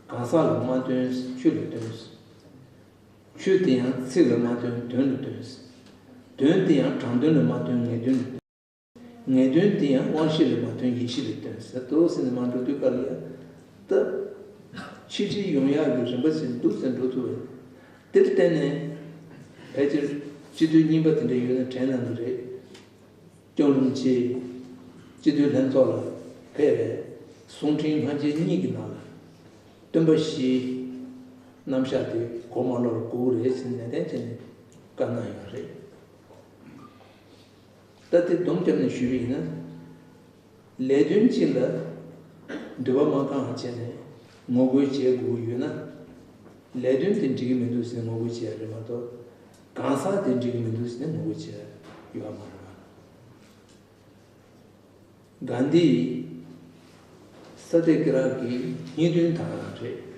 གང་ཟག་ལ་མ་སྟོན། ཆོས་ལ་སྟོན། ཆོས་དེ་ཡང་ཚིག་ལ་མ་སྟོན། དོན་ལ་སྟོན། དོན་དེ་ཡང་དྲང་དོན་ལ་མ་སྟོན། ངེས་དོན་ལ་སྟོན། ངེས་དོན་དེ་ཡང་དབང་ཤེས་ལ་མ་སྟོན། ཡིད་ཤེས་ལ་སྟོན་ཟེར་དོ་ཟེར་ནས་མར་འགྲོ་དུས་སྐབས་ལ་ཡང་། ད། ཕྱི་འབྲེལ་ཡོང་ཡག་གི་རིམ་པ་ཞིག་འདུག་ཟེར་འགྲོ་ཐུབ་པ། དེར་བརྟེན་ནས། ཕལ་ཆེར་སྤྱི་འཐུས་རྙིང་པ་དེ་འདྲ་ཡོད་ན་དྲན་གནང་གི་རེད། སྐྱབས་མགོན་རིན་པོ་ཆེ་སྤྱི་འཐུས་ལྷན་ཚོགས་ལ་ཕེབས་པའི་གསུང་འཕྲིན་སྔ་རྗེས་གཉིས་ཀྱི་ནང་ལ། སྟོན་པ་བཞིའི་རྣམ་གཞག་དེ་གོ་མ་ལོག་པར་གོ་གི་རེད་ཟེར་ནན་ཏན་བྱས་ནས་བཀའ་གནང་ཡོད་རེད། ད་དེ་སྡོམ་བརྒྱབ་ནས་ཞུས་པ་ཡིན་ན། ལས་དོན་གཅིག་ལ་འདོད་པ་མ་བསྐང་བ་བྱས་ནས་ངོ་རྒོལ་བྱེད་དགོས་ཀྱི་ཡོད་ན། ལས་དོན་དེ་འགྲིག་གི་མི་འདུག་ཟེར་ངོ་རྒོལ་བྱེད་ཡ་རེད་མ་གཏོགས། གང་ཟག་དེ་འགྲིག་གི་མི་འདུག་ཟེར་ནས་ངོ་རྒོལ་བྱེད་ཡ་ཡོད་མ་རེད་པ། གྷན་དྷི་ཡིས་ས་ཏྱ་གི་ར་གི་སྙིང་དོན་དེ་ག་རང་རེད།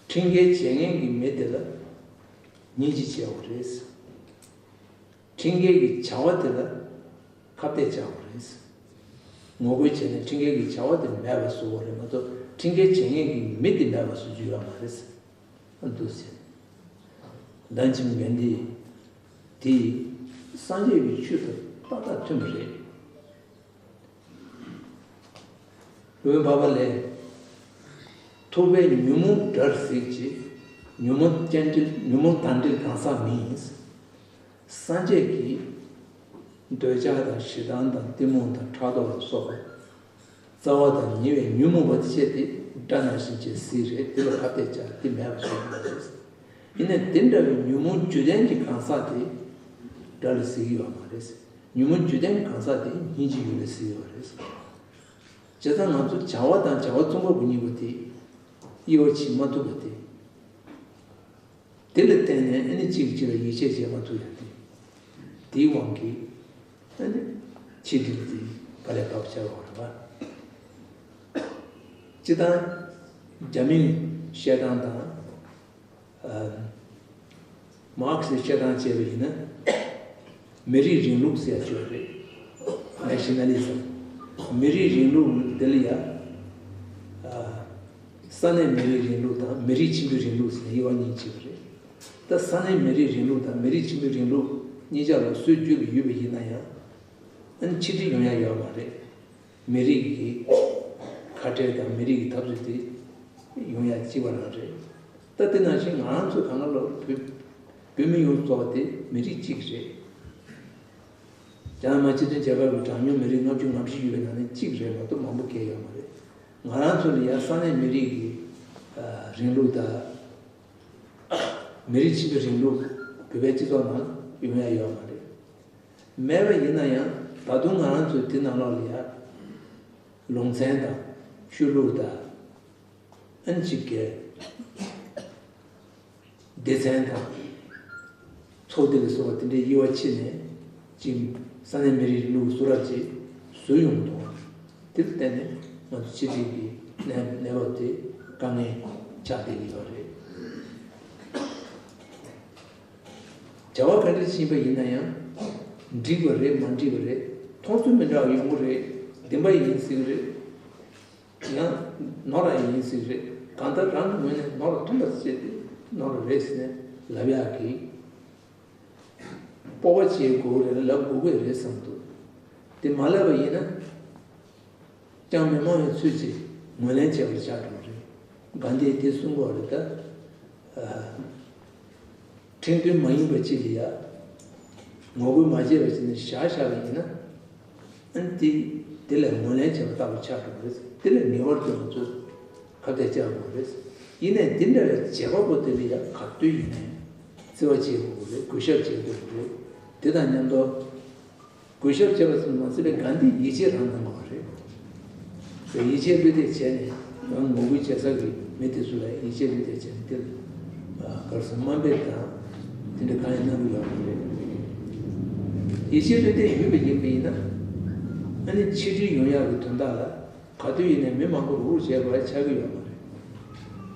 ཁྲིམས་འགལ་བྱེད་མཁན་གྱི་མི་དེ་ལ་སྙིང་རྗེ་བྱས་པ་རེད། ཁྲིམས་འགལ་གྱི་བྱ་བ་དེ་ལ་ཁ་གཏད་བཅག་པ་རེད། ངོ་རྒོལ་བྱས་ནས་ཁྲིམས་འགལ་གྱི་བྱ་བ་དེ་མེད་པ་བཟོ་བ་རེད་མ་གཏོགས། ཁྲིམས་འགལ་བྱེད་མཁན་གྱི་མི་དེ་མེད་པ་བཟོ་རྒྱུ་ཡོད་མ་རེད། འདུག་ཟེར། ལྡན་ཆེན་གྷན་དྷི་དེས་སངས་རྒྱས་ཀྱི་ཆོས་དང་ཏག་ཏག་མཐུན་པ་རེད། སློབ་དཔོན་འཕགས་པ་ལྷས། ཐུབ་པས་ཉོན་མོངས་དགྲར་གཟིགས་ཀྱི། ཉོན་མོངས་སྤྱན་འདྲེན། ཉོན་མོངས་དང་འདྲེན་གང་ཟག་མིན། སངས་རྒྱས་ཀྱིས་འདོད་ཆགས་དང་ཞེ་སྡང་དང་གཏི་མུག་དང་ཕྲག་དོག་ལ་སོགས་པ། རྩ་བ་དང་ཉེ་བའི་ཉོན་མོངས་པ་དེ་བཤད་དེ་དགྲ་ནང་བཞིན་བྱས་གཟིགས་རེད། དེ་ལ་ཁ་གཏད་བཅག་དེ་མེད་པ་བཟོ་དགོས་པ་རེད། ཡིན་ནའི་དེ་འདྲ་བའི་ཉོན་མོངས་རྒྱུ་ལྡན་གྱི་གང་ཟག་དེ་དགྲ་ལ་གཟིགས་ཀྱི་ཡོད་མ་རེད། ཉོན་མོངས་རྒྱུ་ལྡན་གང་ཟག་དེ་སྙིང་རྗེའི་ཡུལ་ལ་གཟིགས་ཡོད་རེད། བྱས་ཙང་ང་ཚོ་བྱ་བ་དང་བྱ་བ་བརྩོན་འགྲུས་གཉིས་པོ་དེ་དབྱེ་བ་ཕྱེ་མ་ཐུབ་པ་དེ། དེ་ལ་བརྟེན་ནས་ཨ་ནི་གཅིག་གིས་གཅིག་ལ་ཡིད་ཆེས་བྱེད་མ་ཐུབ་ཡ་དེ། དེའི་དབང་གིས་ཨ་ནི་ཕྱི་འབྲེལ་དེ་ག་ལས་བབས་ཆགས་ཡོང་བ་རེད་པ། སྤྱིར་བཏང་རྒྱ་མིའི་བཤད་སྟངས་དང་། ཨ། མར་ཁེ་སིའི་བཤད་སྟངས་བྱས་པ་ཡིན་ན། མི་རིགས་རིང་ལུགས་ཟེར་ཡ་ཅིག་ཡོད་རེད། Nationalism། མི་རིགས་རིང་ལུགས་འདི་ལ་ཡ། ས་གནས་མི་རིགས་རིང་ལུགས་དང་མི་རིགས་ཆེན་པོའི་རིང་ལུགས་ཟེར་ནས་དབྱེ་བ་གཉིས་ཕྱེ་བ་རེད། ད་ས་གནས་མི་རིགས་རིང་ལུགས་དང་མི་རིགས་ཆེན་པོའི་རིང་ལུགས་གཉིས་ཆ་ལ་སྲོལ་རྒྱུན་ལ་ཡོད་པ་ཡིན་ན་ཡང་། ཨ་ནི་ཆིག་སྒྲིལ་ཡོང་ཡ་ཡོད་མ་རེད། མི་རིགས་ཀྱི་ཁ་བྲལ་དང་མི་རིགས་ཀྱི་འཐབ་རྩོད་དེ་ཡོང་ཡ་གཅིག་པ་རང་རེད། ད་དེ་ནང་བཞིན་ང་རང་ཚོ་གང་ག་ལོར་བོད་བོད་མི་ཡོངས་རྫོགས་པ་དེ་མི་རིགས་གཅིག་རེད། རྒྱ་ནག་མ་སྤྱི་མཐུན་རྒྱལ་ཁབ་ཀྱི་གྲངས་ཉུང་མི་རིགས་ལྔ་བཅུ་ང་བཞི་ཡོད་པའི་ནང་ནས་གཅིག་རེད་མ་གཏོགས་མང་པོ་གང་ཡོད་མ་རེད། ང་རང་ཚོ་ལ་ཡང་ས་གནས་མི་རིགས་ཀྱི་ཨ་རིང་ལུགས་དང་། མི་རིགས་ཆེན་པོའི་རིང་ལུགས་བོད་པའི་སྤྱི་ཚོགས་ནང་ཡོང་ཡ་ཡོད་མ་རེད། མེད་པ་ཡིན་ན་ཡང་ད་དུང་ང་རང་ཚོའི་དེ་ནང་ལོགས་ལ་ཡ། ལུང་ཚན་དང་ཆོས་ལུགས་དང་། ཨ་ནི་གཅིག་གི་སྡེ་ཚན་དང་། ཚོགས་སྡེ་ལ་སོགས་པ་དེ་འདྲའི་དབྱེ་བ་ཕྱེ་ནས་ཅིག་ས་གནས་མི་རིགས་ལུགས་གསོ་རབ་ཅིག་བཟོས་ཡོང་གི་འདུག་དེར་བརྟེན་ནས་ང་ཚོ་ཕྱི་རྒྱལ་གྱི་གནས་གནས་བབ་དེ་དཀའ་ངལ་ཆགས་བསྡད་ཀྱི་ཡོད་རེད། བྱ་བ་ག་འདྲ་ཕྱིན་པ་ཡིན་ན་ཡང་། འགྲིག་པ་རེད་མ་འགྲིག་པ་རེད། མཐོང་ཚུལ་མི་འདྲ་བ་ཡོང་གི་རེད། བདེན་པ་ཡིན་སྲིད་ཀྱི་རེད། ཡང་ནོར་ར་ཡིན་སྲིད་རེད། གང་ལྟར་རང་གི་ངོས་ནས་ནོར་ར་མཐོང་པ་བྱས་ཏེ་ནོར་ར་རེད་ཟེར་ནས་ལབ་ཡག་གི་སྤོབས་པ་བྱེད་དགོས་རེད་ལབ་དགོས་ཀྱི་རེད་བསམ་འདུག་དེ་མ་ལབ་པ་ཡིན་ན་ཅང་མི་སྨྲ་བའི་ཚུལ་གྱིས་ངོས་ལེན་བྱས་པ་ཆགས་འགྲོ་གི་རེད། གྷན་དྷིས་དེ་གསུང་གི་ཡོད་རེད་ད། ཁྲིམས་མཐུན་མ་ཡིན་པ་ཅིག་ལ་ཡ། ངོ་རྒོལ་མ་བྱས་པ་ཅིག་ནས་བཞག་བཞག་པ་ཡིན་ན། ཨ་ནི་དེ་དེ་ལ་ངོས་ལེན་བྱས་པ་ལྟ་བུ་ཆགས་འགྲོ་གི་རེད། དེ་ལ་ངེས་པར་དུ་ང་ཚོས་ཁ་གཏད་བཅག་དགོས་རེད། ཡིན་ནའི་དེ་འདྲ་བའི་བྱེད་པ་པོ་དེ་ལ་ཡ་ག་དུས་ཡིན་ནའི་བརྩི་བ་བྱེད་དགོས་རེད། གུས་ཞབས་བྱེད་དགོས་རེད། དེ་དང་མཉམ་དུ། གུས་ཞབས་བྱས་པ་ཙམ་མ་ཟད་པའི་གྷན་དྷིས་ཡིད་ཆེས་རང་གནང་བ་རེད། ཡིད་ཆེས་བློས་གཏད་བྱས་ནས་རང་ངོ་རྒོལ་བྱེད་ས་གི་མི་དེ་ཚོ་ལ་ཡིད་ཆེས་བློས་གཏད་བྱས་ནས་དེ་ལ་ག་རེ་ཟེར་དམའ་འབེབས་དང་དེ་འདྲ་གང་ཡང་གནང་གི་ཡོད་མ་རེད། ཡིད་ཆེས་བློས་གཏད་ཡོད་པ་ཡིན་པ་ཡིན་ན་ཨ་ནི་ཆིག་སྒྲིལ་ཡོང་ཡག་གི་དོན་དག་ལ་ག་དུས་ཡིན་ནའི་མི་མང་པོ་རུག་རུག་བྱས་པ་ཆགས་ཀྱི་ཡོད་མ་རེད།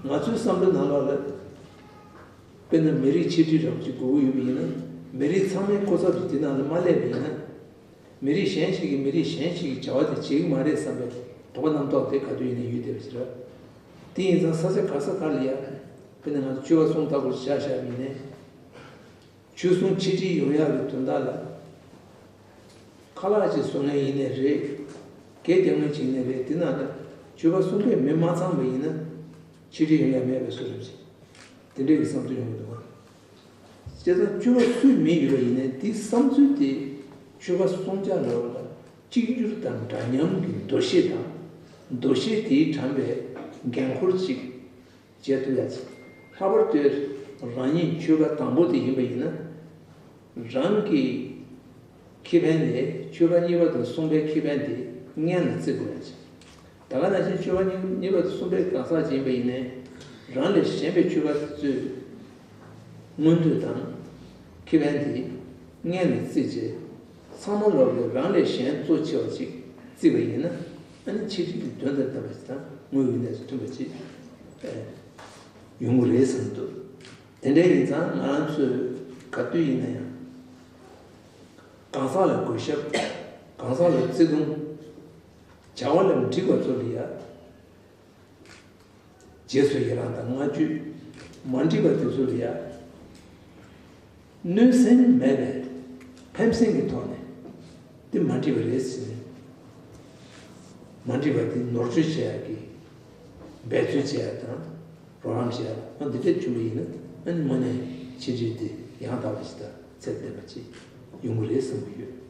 ང་ཚོའི་བསམ་བློའི་ནང་ལོགས་ལ། དཔེར་ན་མི་རིགས་ཆིག་སྒྲིལ་རབ་ཅིག་དགོས་ཀྱི་ཡོད་པ་ཡིན་ན། མི་རིགས་ཚང་མའི་སྐུ་ཚབ་ཅིག་དེ་ནང་ལ་མ་སླེབས་པ་ཡིན་ན། མི་རིགས་གཞན་ཞིག་གིས་མི་རིགས་གཞན་ཞིག་གི་བྱ་བ་དེ་བྱེད་ཀྱི་མ་རེད་བསམ་པའི་དོགས་པ་རྣམ་རྟོག་དེ་ག་དུས་ཡིན་ན་ཡོད་བསྡད་པ་ཞིག་རེད། དེ་ཡིན་ཙང་ས་ཆ་ག་ས་ག་ལ་ཡ། དཔེར་ན་ང་ཚོ་ཆོལ་ཁ་གསུམ་ལྟ་བུར་བཞག་བཞག་པ་ཡིན་ནའི། ཆོལ་གསུམ་ཆིག་སྒྲིལ་ཡོང་ཡག་གི་དོན་དག་ལ། ཁ་ལག་ཅིག་བཟོ་མཁན་ཡིན་ནའི་རེད། སྐད་རྒྱབ་མཁན་ཅིག་ཡིན་ནའི་རེད། དེ་ནང་ལ་ཆོལ་ཁ་གསུམ་པོས་མི་མ་ཚང་བ་ཡིན་ན། ཆིག་སྒྲིལ་ཡོང་ཡ་མེད་པའི་བཟོ་འདྲ་ཅིག་དེ་འདྲའི་གི་བསམ་ཚུལ་ཡོང་གི་འདུག་བ། བྱས་ཙང་ཆོལ་ཁ་སུས་མི་ཡོད་པ་ཡིན་ནའི་དེའི་བསམ་ཚུལ་དེ་ཆོལ་ཁ་གསུམ་ཆ་ལ་གཅིག་གྱུར་དང་འདྲ་མཉམ་གྱི་འདུ་ཤེས་དང་། འདུ་ཤེས་དེའི་དྲངས་པའི་འགན་འཁུར་ཅིག་བྱེད་ཐུབ་ཡ་ཅིག་ལྷག་པར་དུ་རང་ཉིད་ཆོལ་ཁ་དང་པོ་དེ་ཡིན་པ་ཡིན་ན། རང་གི་ཁེ་ཕན་ལས་ཆོལ་ཁ་གཉིས་པ་དང་གསུམ་པའི་ཁེ་ཕན་དེ་སྔོན་ལ་བརྩི་དགོས་ཡ་ཅིག་ད་ག་ནང་བཞིན་ཆོལ་ཁ་གཉིས་གཉིས་པ་དང་གསུམ་པའི་གང་ཟག་ཅིག་ཡིན་པ་ཡིན་ནའི། རང་ལས་གཞན་པའི་ཆོལ་ཁ་དེ་ཚོའི་མངོན་འདོད་དང་ཁེ་ཕན་དེ་སྔོན་ལ་བརྩིས་རྗེས། ཚང་མ་ལོག་གིས་རང་ལས་གཞན་གཙོ་ཆེ་བ་ཅིག་བརྩིས་པ་ཡིན་ན། ཨ་ནི་ཆིག་སྒྲིལ་གྱི་དོན་དང་ལྡན་པ་ཞིག་དང་དངོས་ཡོད་གནས་ཚུལ་མཐུན་པ་ཅིག་ཡོང་གི་རེད་བསམ་འདུག་དེ་འདྲ་ཡིན་ཙང་ང་རང་ཚོས་ག་དུས་ཡིན་ན་ཡང་། གང་ཟག་ལ་གུས་ཞབས། གང་ཟག་ལ་བརྩི་མཐོང་། བྱ་བ་ལ་མི་འགྲིག་པ་ཚོ་ལ་ཡ། རྗེས་སུ་ཡི་རང་དང་བསྔགས་བརྗོད། མ་འགྲིག་པ་དེ་ཚོ་ལ་ཡ། གནོད་སེམས་མེད་པའི་ཕན་སེམས་ཀྱི་ཐོག་ནས་འདི་མ་འགྲིག་པ་རེད་ཟེར་ནས། མ་འགྲིག་པ་དེ་ནོར་བཅོས་བྱེད་ཡག་གི་འབད་རྩོལ་བྱེད་ཡག་དང་རོགས་རམ་བྱེད་ཡག་འོ་འདི་འདྲ་བྱུང་བ་ཡིན་ན་ཨ་ནི་དངོས་གནས་ཆིག་སྒྲིལ་དེ་ཡང་དག་པ་ཞིག་དང་ཚད་ལྡན་པ་ཅིག་ཡོང་གི་རེད་བསམ་གྱི་ཡོད།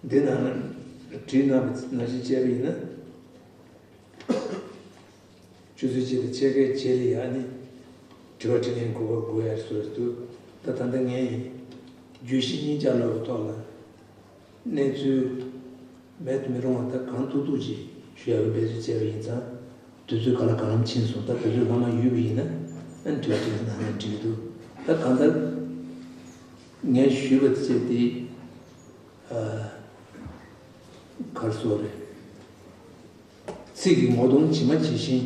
འདི་ནང་བྲིས་གནང་བ་ནང་བཞིན་བྱས་པ་ཡིན་ན། ཆུ་ཚོད་གཅིག་དང་ཕྱེད་ཀའི་རྗེས་ལ་ཡང་ནི་དྲི་བ་དྲིས་ལན་གོ་སྐབས་དགོས་ཡ་བཟོས་འདུག་ད་ད་ལྟ་ངས་བརྗོད་གཞི་གཉིས་ཆ་ལོག་གི་ཐོག་ལ་གནས་ཚུལ་མེད་དུ་མི་རུང་བ་ད་གང་ཐུབ་ཐུབ་ཅིག་ཞུ་ཡ་གི་འབད་རྩོལ་བྱས་པ་ཡིན་ཙང་དུས་ཚོད་ག་ལ་གང་ལམ་ཕྱིན་སོང་། ད་དུས་ཚོད་ལྷག་མ་ཡོད་པ་ཡིན་ན་ཨ་ནི་དྲི་བ་དྲིས་ལན་གནང་ན་འགྲིག་གི་འདུག་ད་གང་ལྟར་ངས་ཞུས་པ་བྱས་ཏེ། གར་སོགས་རེད། ཚིག་གི་ངོ་གདོང་ཇི་མ་ཇི་བཞིན་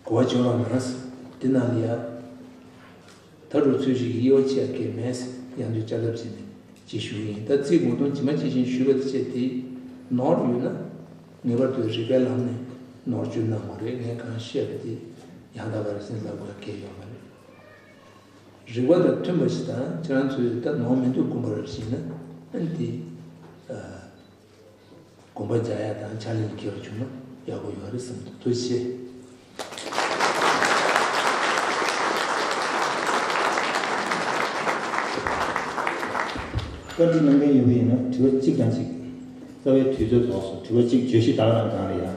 གོ་བ་འཇོག་རོགས་གནང་། དེ་ནང་ལ་ཡ། ད་རུང་ཚོད་ཅིག་གི་དབྱེ་བ་ཕྱེ་ཡ་གལ་མེད་ཡང་དུ་བསྐྱར་ལབ་བྱས་ནས་ ཅེས་ཞུ་གི་ཡིན། ད་ཚིག་ངོ་གདོང་ཇི་མ་ཇི་བཞིན་ཞུས་པ་དེ་བྱས་ཏེ་ནོར་ཡོད་ན། ངེས་པར་དུ་རིགས་པའི་ལམ་ནས་ནོར་བཅོས་གནང་དགོས་རེད། ངས་གང་བཤད་པ་དེ་ཡང་དག་པ་རེད་ཟེར་ལབ་དགོས་གལ་ཡོད་མ་རེད། རིགས་པ་དང་མཐུན་པ་ཞིག་དང་ཁྱེད་རང་ཚོས་ད་ནོར་མི་འདུག་དགོངས་པ་རེད་ཟེར་ན། ཨ་ནི་དེ་ཨ་དགོངས་པ་རྒྱག་ཡ་དང་ཕྱག་ལེན་འཁེལ་བ་བྱུང་ན་ཡག་པོ་ཡོད་རེད་བསམ་འདུག་ཐུགས་རྗེ་ཆེ། བཀའ་འདྲི་གནང་མཁན་ཡོད་པ་ཡིན་ན་དྲི་བ་གཅིག་དང་གཅིག་རྩ་བའི་དུས་ཚོད་རྫོགས་སོང་། དྲི་བ་གཅིག་བརྗོད་གཞི་དག་རང་གང་རེད་ཡ།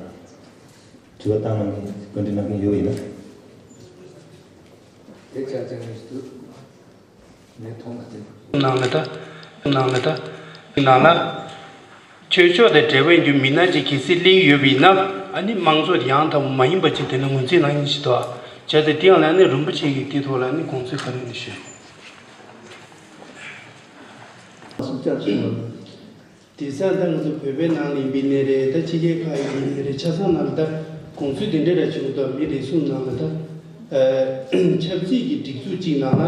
དྲི་བ་བཏང་གནང་མཁན་བཀའ་འདྲི་གནང་མཁན་ཡོད་པ་ཡིན་ན། དེ་ཆ་ཚང་ཞིག་འདུག་ངས་མཐོང་བ་དེ། ནང་ལ་ད། ནང་ལ་ད། ནང་ལ། ཆོས་ཕྱོགས་དང་འབྲེལ་བའི་རྒྱུ་མི་སྣ་གཅིག་གལ་སྲིད་སླེབས་ཡོད་པ་ཡིན་ན། ཨ་ནི་དམངས་གཙོ་ཡང་དག་པ་མ་ཡིན་པ་ཅིག་དེ་ནི་ངོས་འཛིན་གནང་ཡིན་ཞིག་ཏོ། བྱས་ཏེ་དེ་ཡང་ལ་ནི་རིན་པོ་ཆེ་གིས་དེའི་ཐོག་ལ་ནི་དགོངས་ཚུལ་ག་རེ་ནི་ཞུ། སུམ་ཅར་ཆེན་པོ། དེང་སང་ད་ང་ཚོ་བོད་པའི་ནང་ལ་ཡིན་པའི་ནི་རེད། ད་ཕྱི་རྒྱལ་ཁག་ཡིན་པའི་ནི་རེད། ཆ་ཚང་ནང་ལ་ད་དགོངས་ཚུལ་དེ་འདྲ་ར་བྱུང་། ད་མི་རེ་ཟུང་ནང་ལ་ད་ཨ་ཆབ་སྲིད་ཀྱི་སྒྲིག་འཛུགས་གཅིག་ནང་ལ་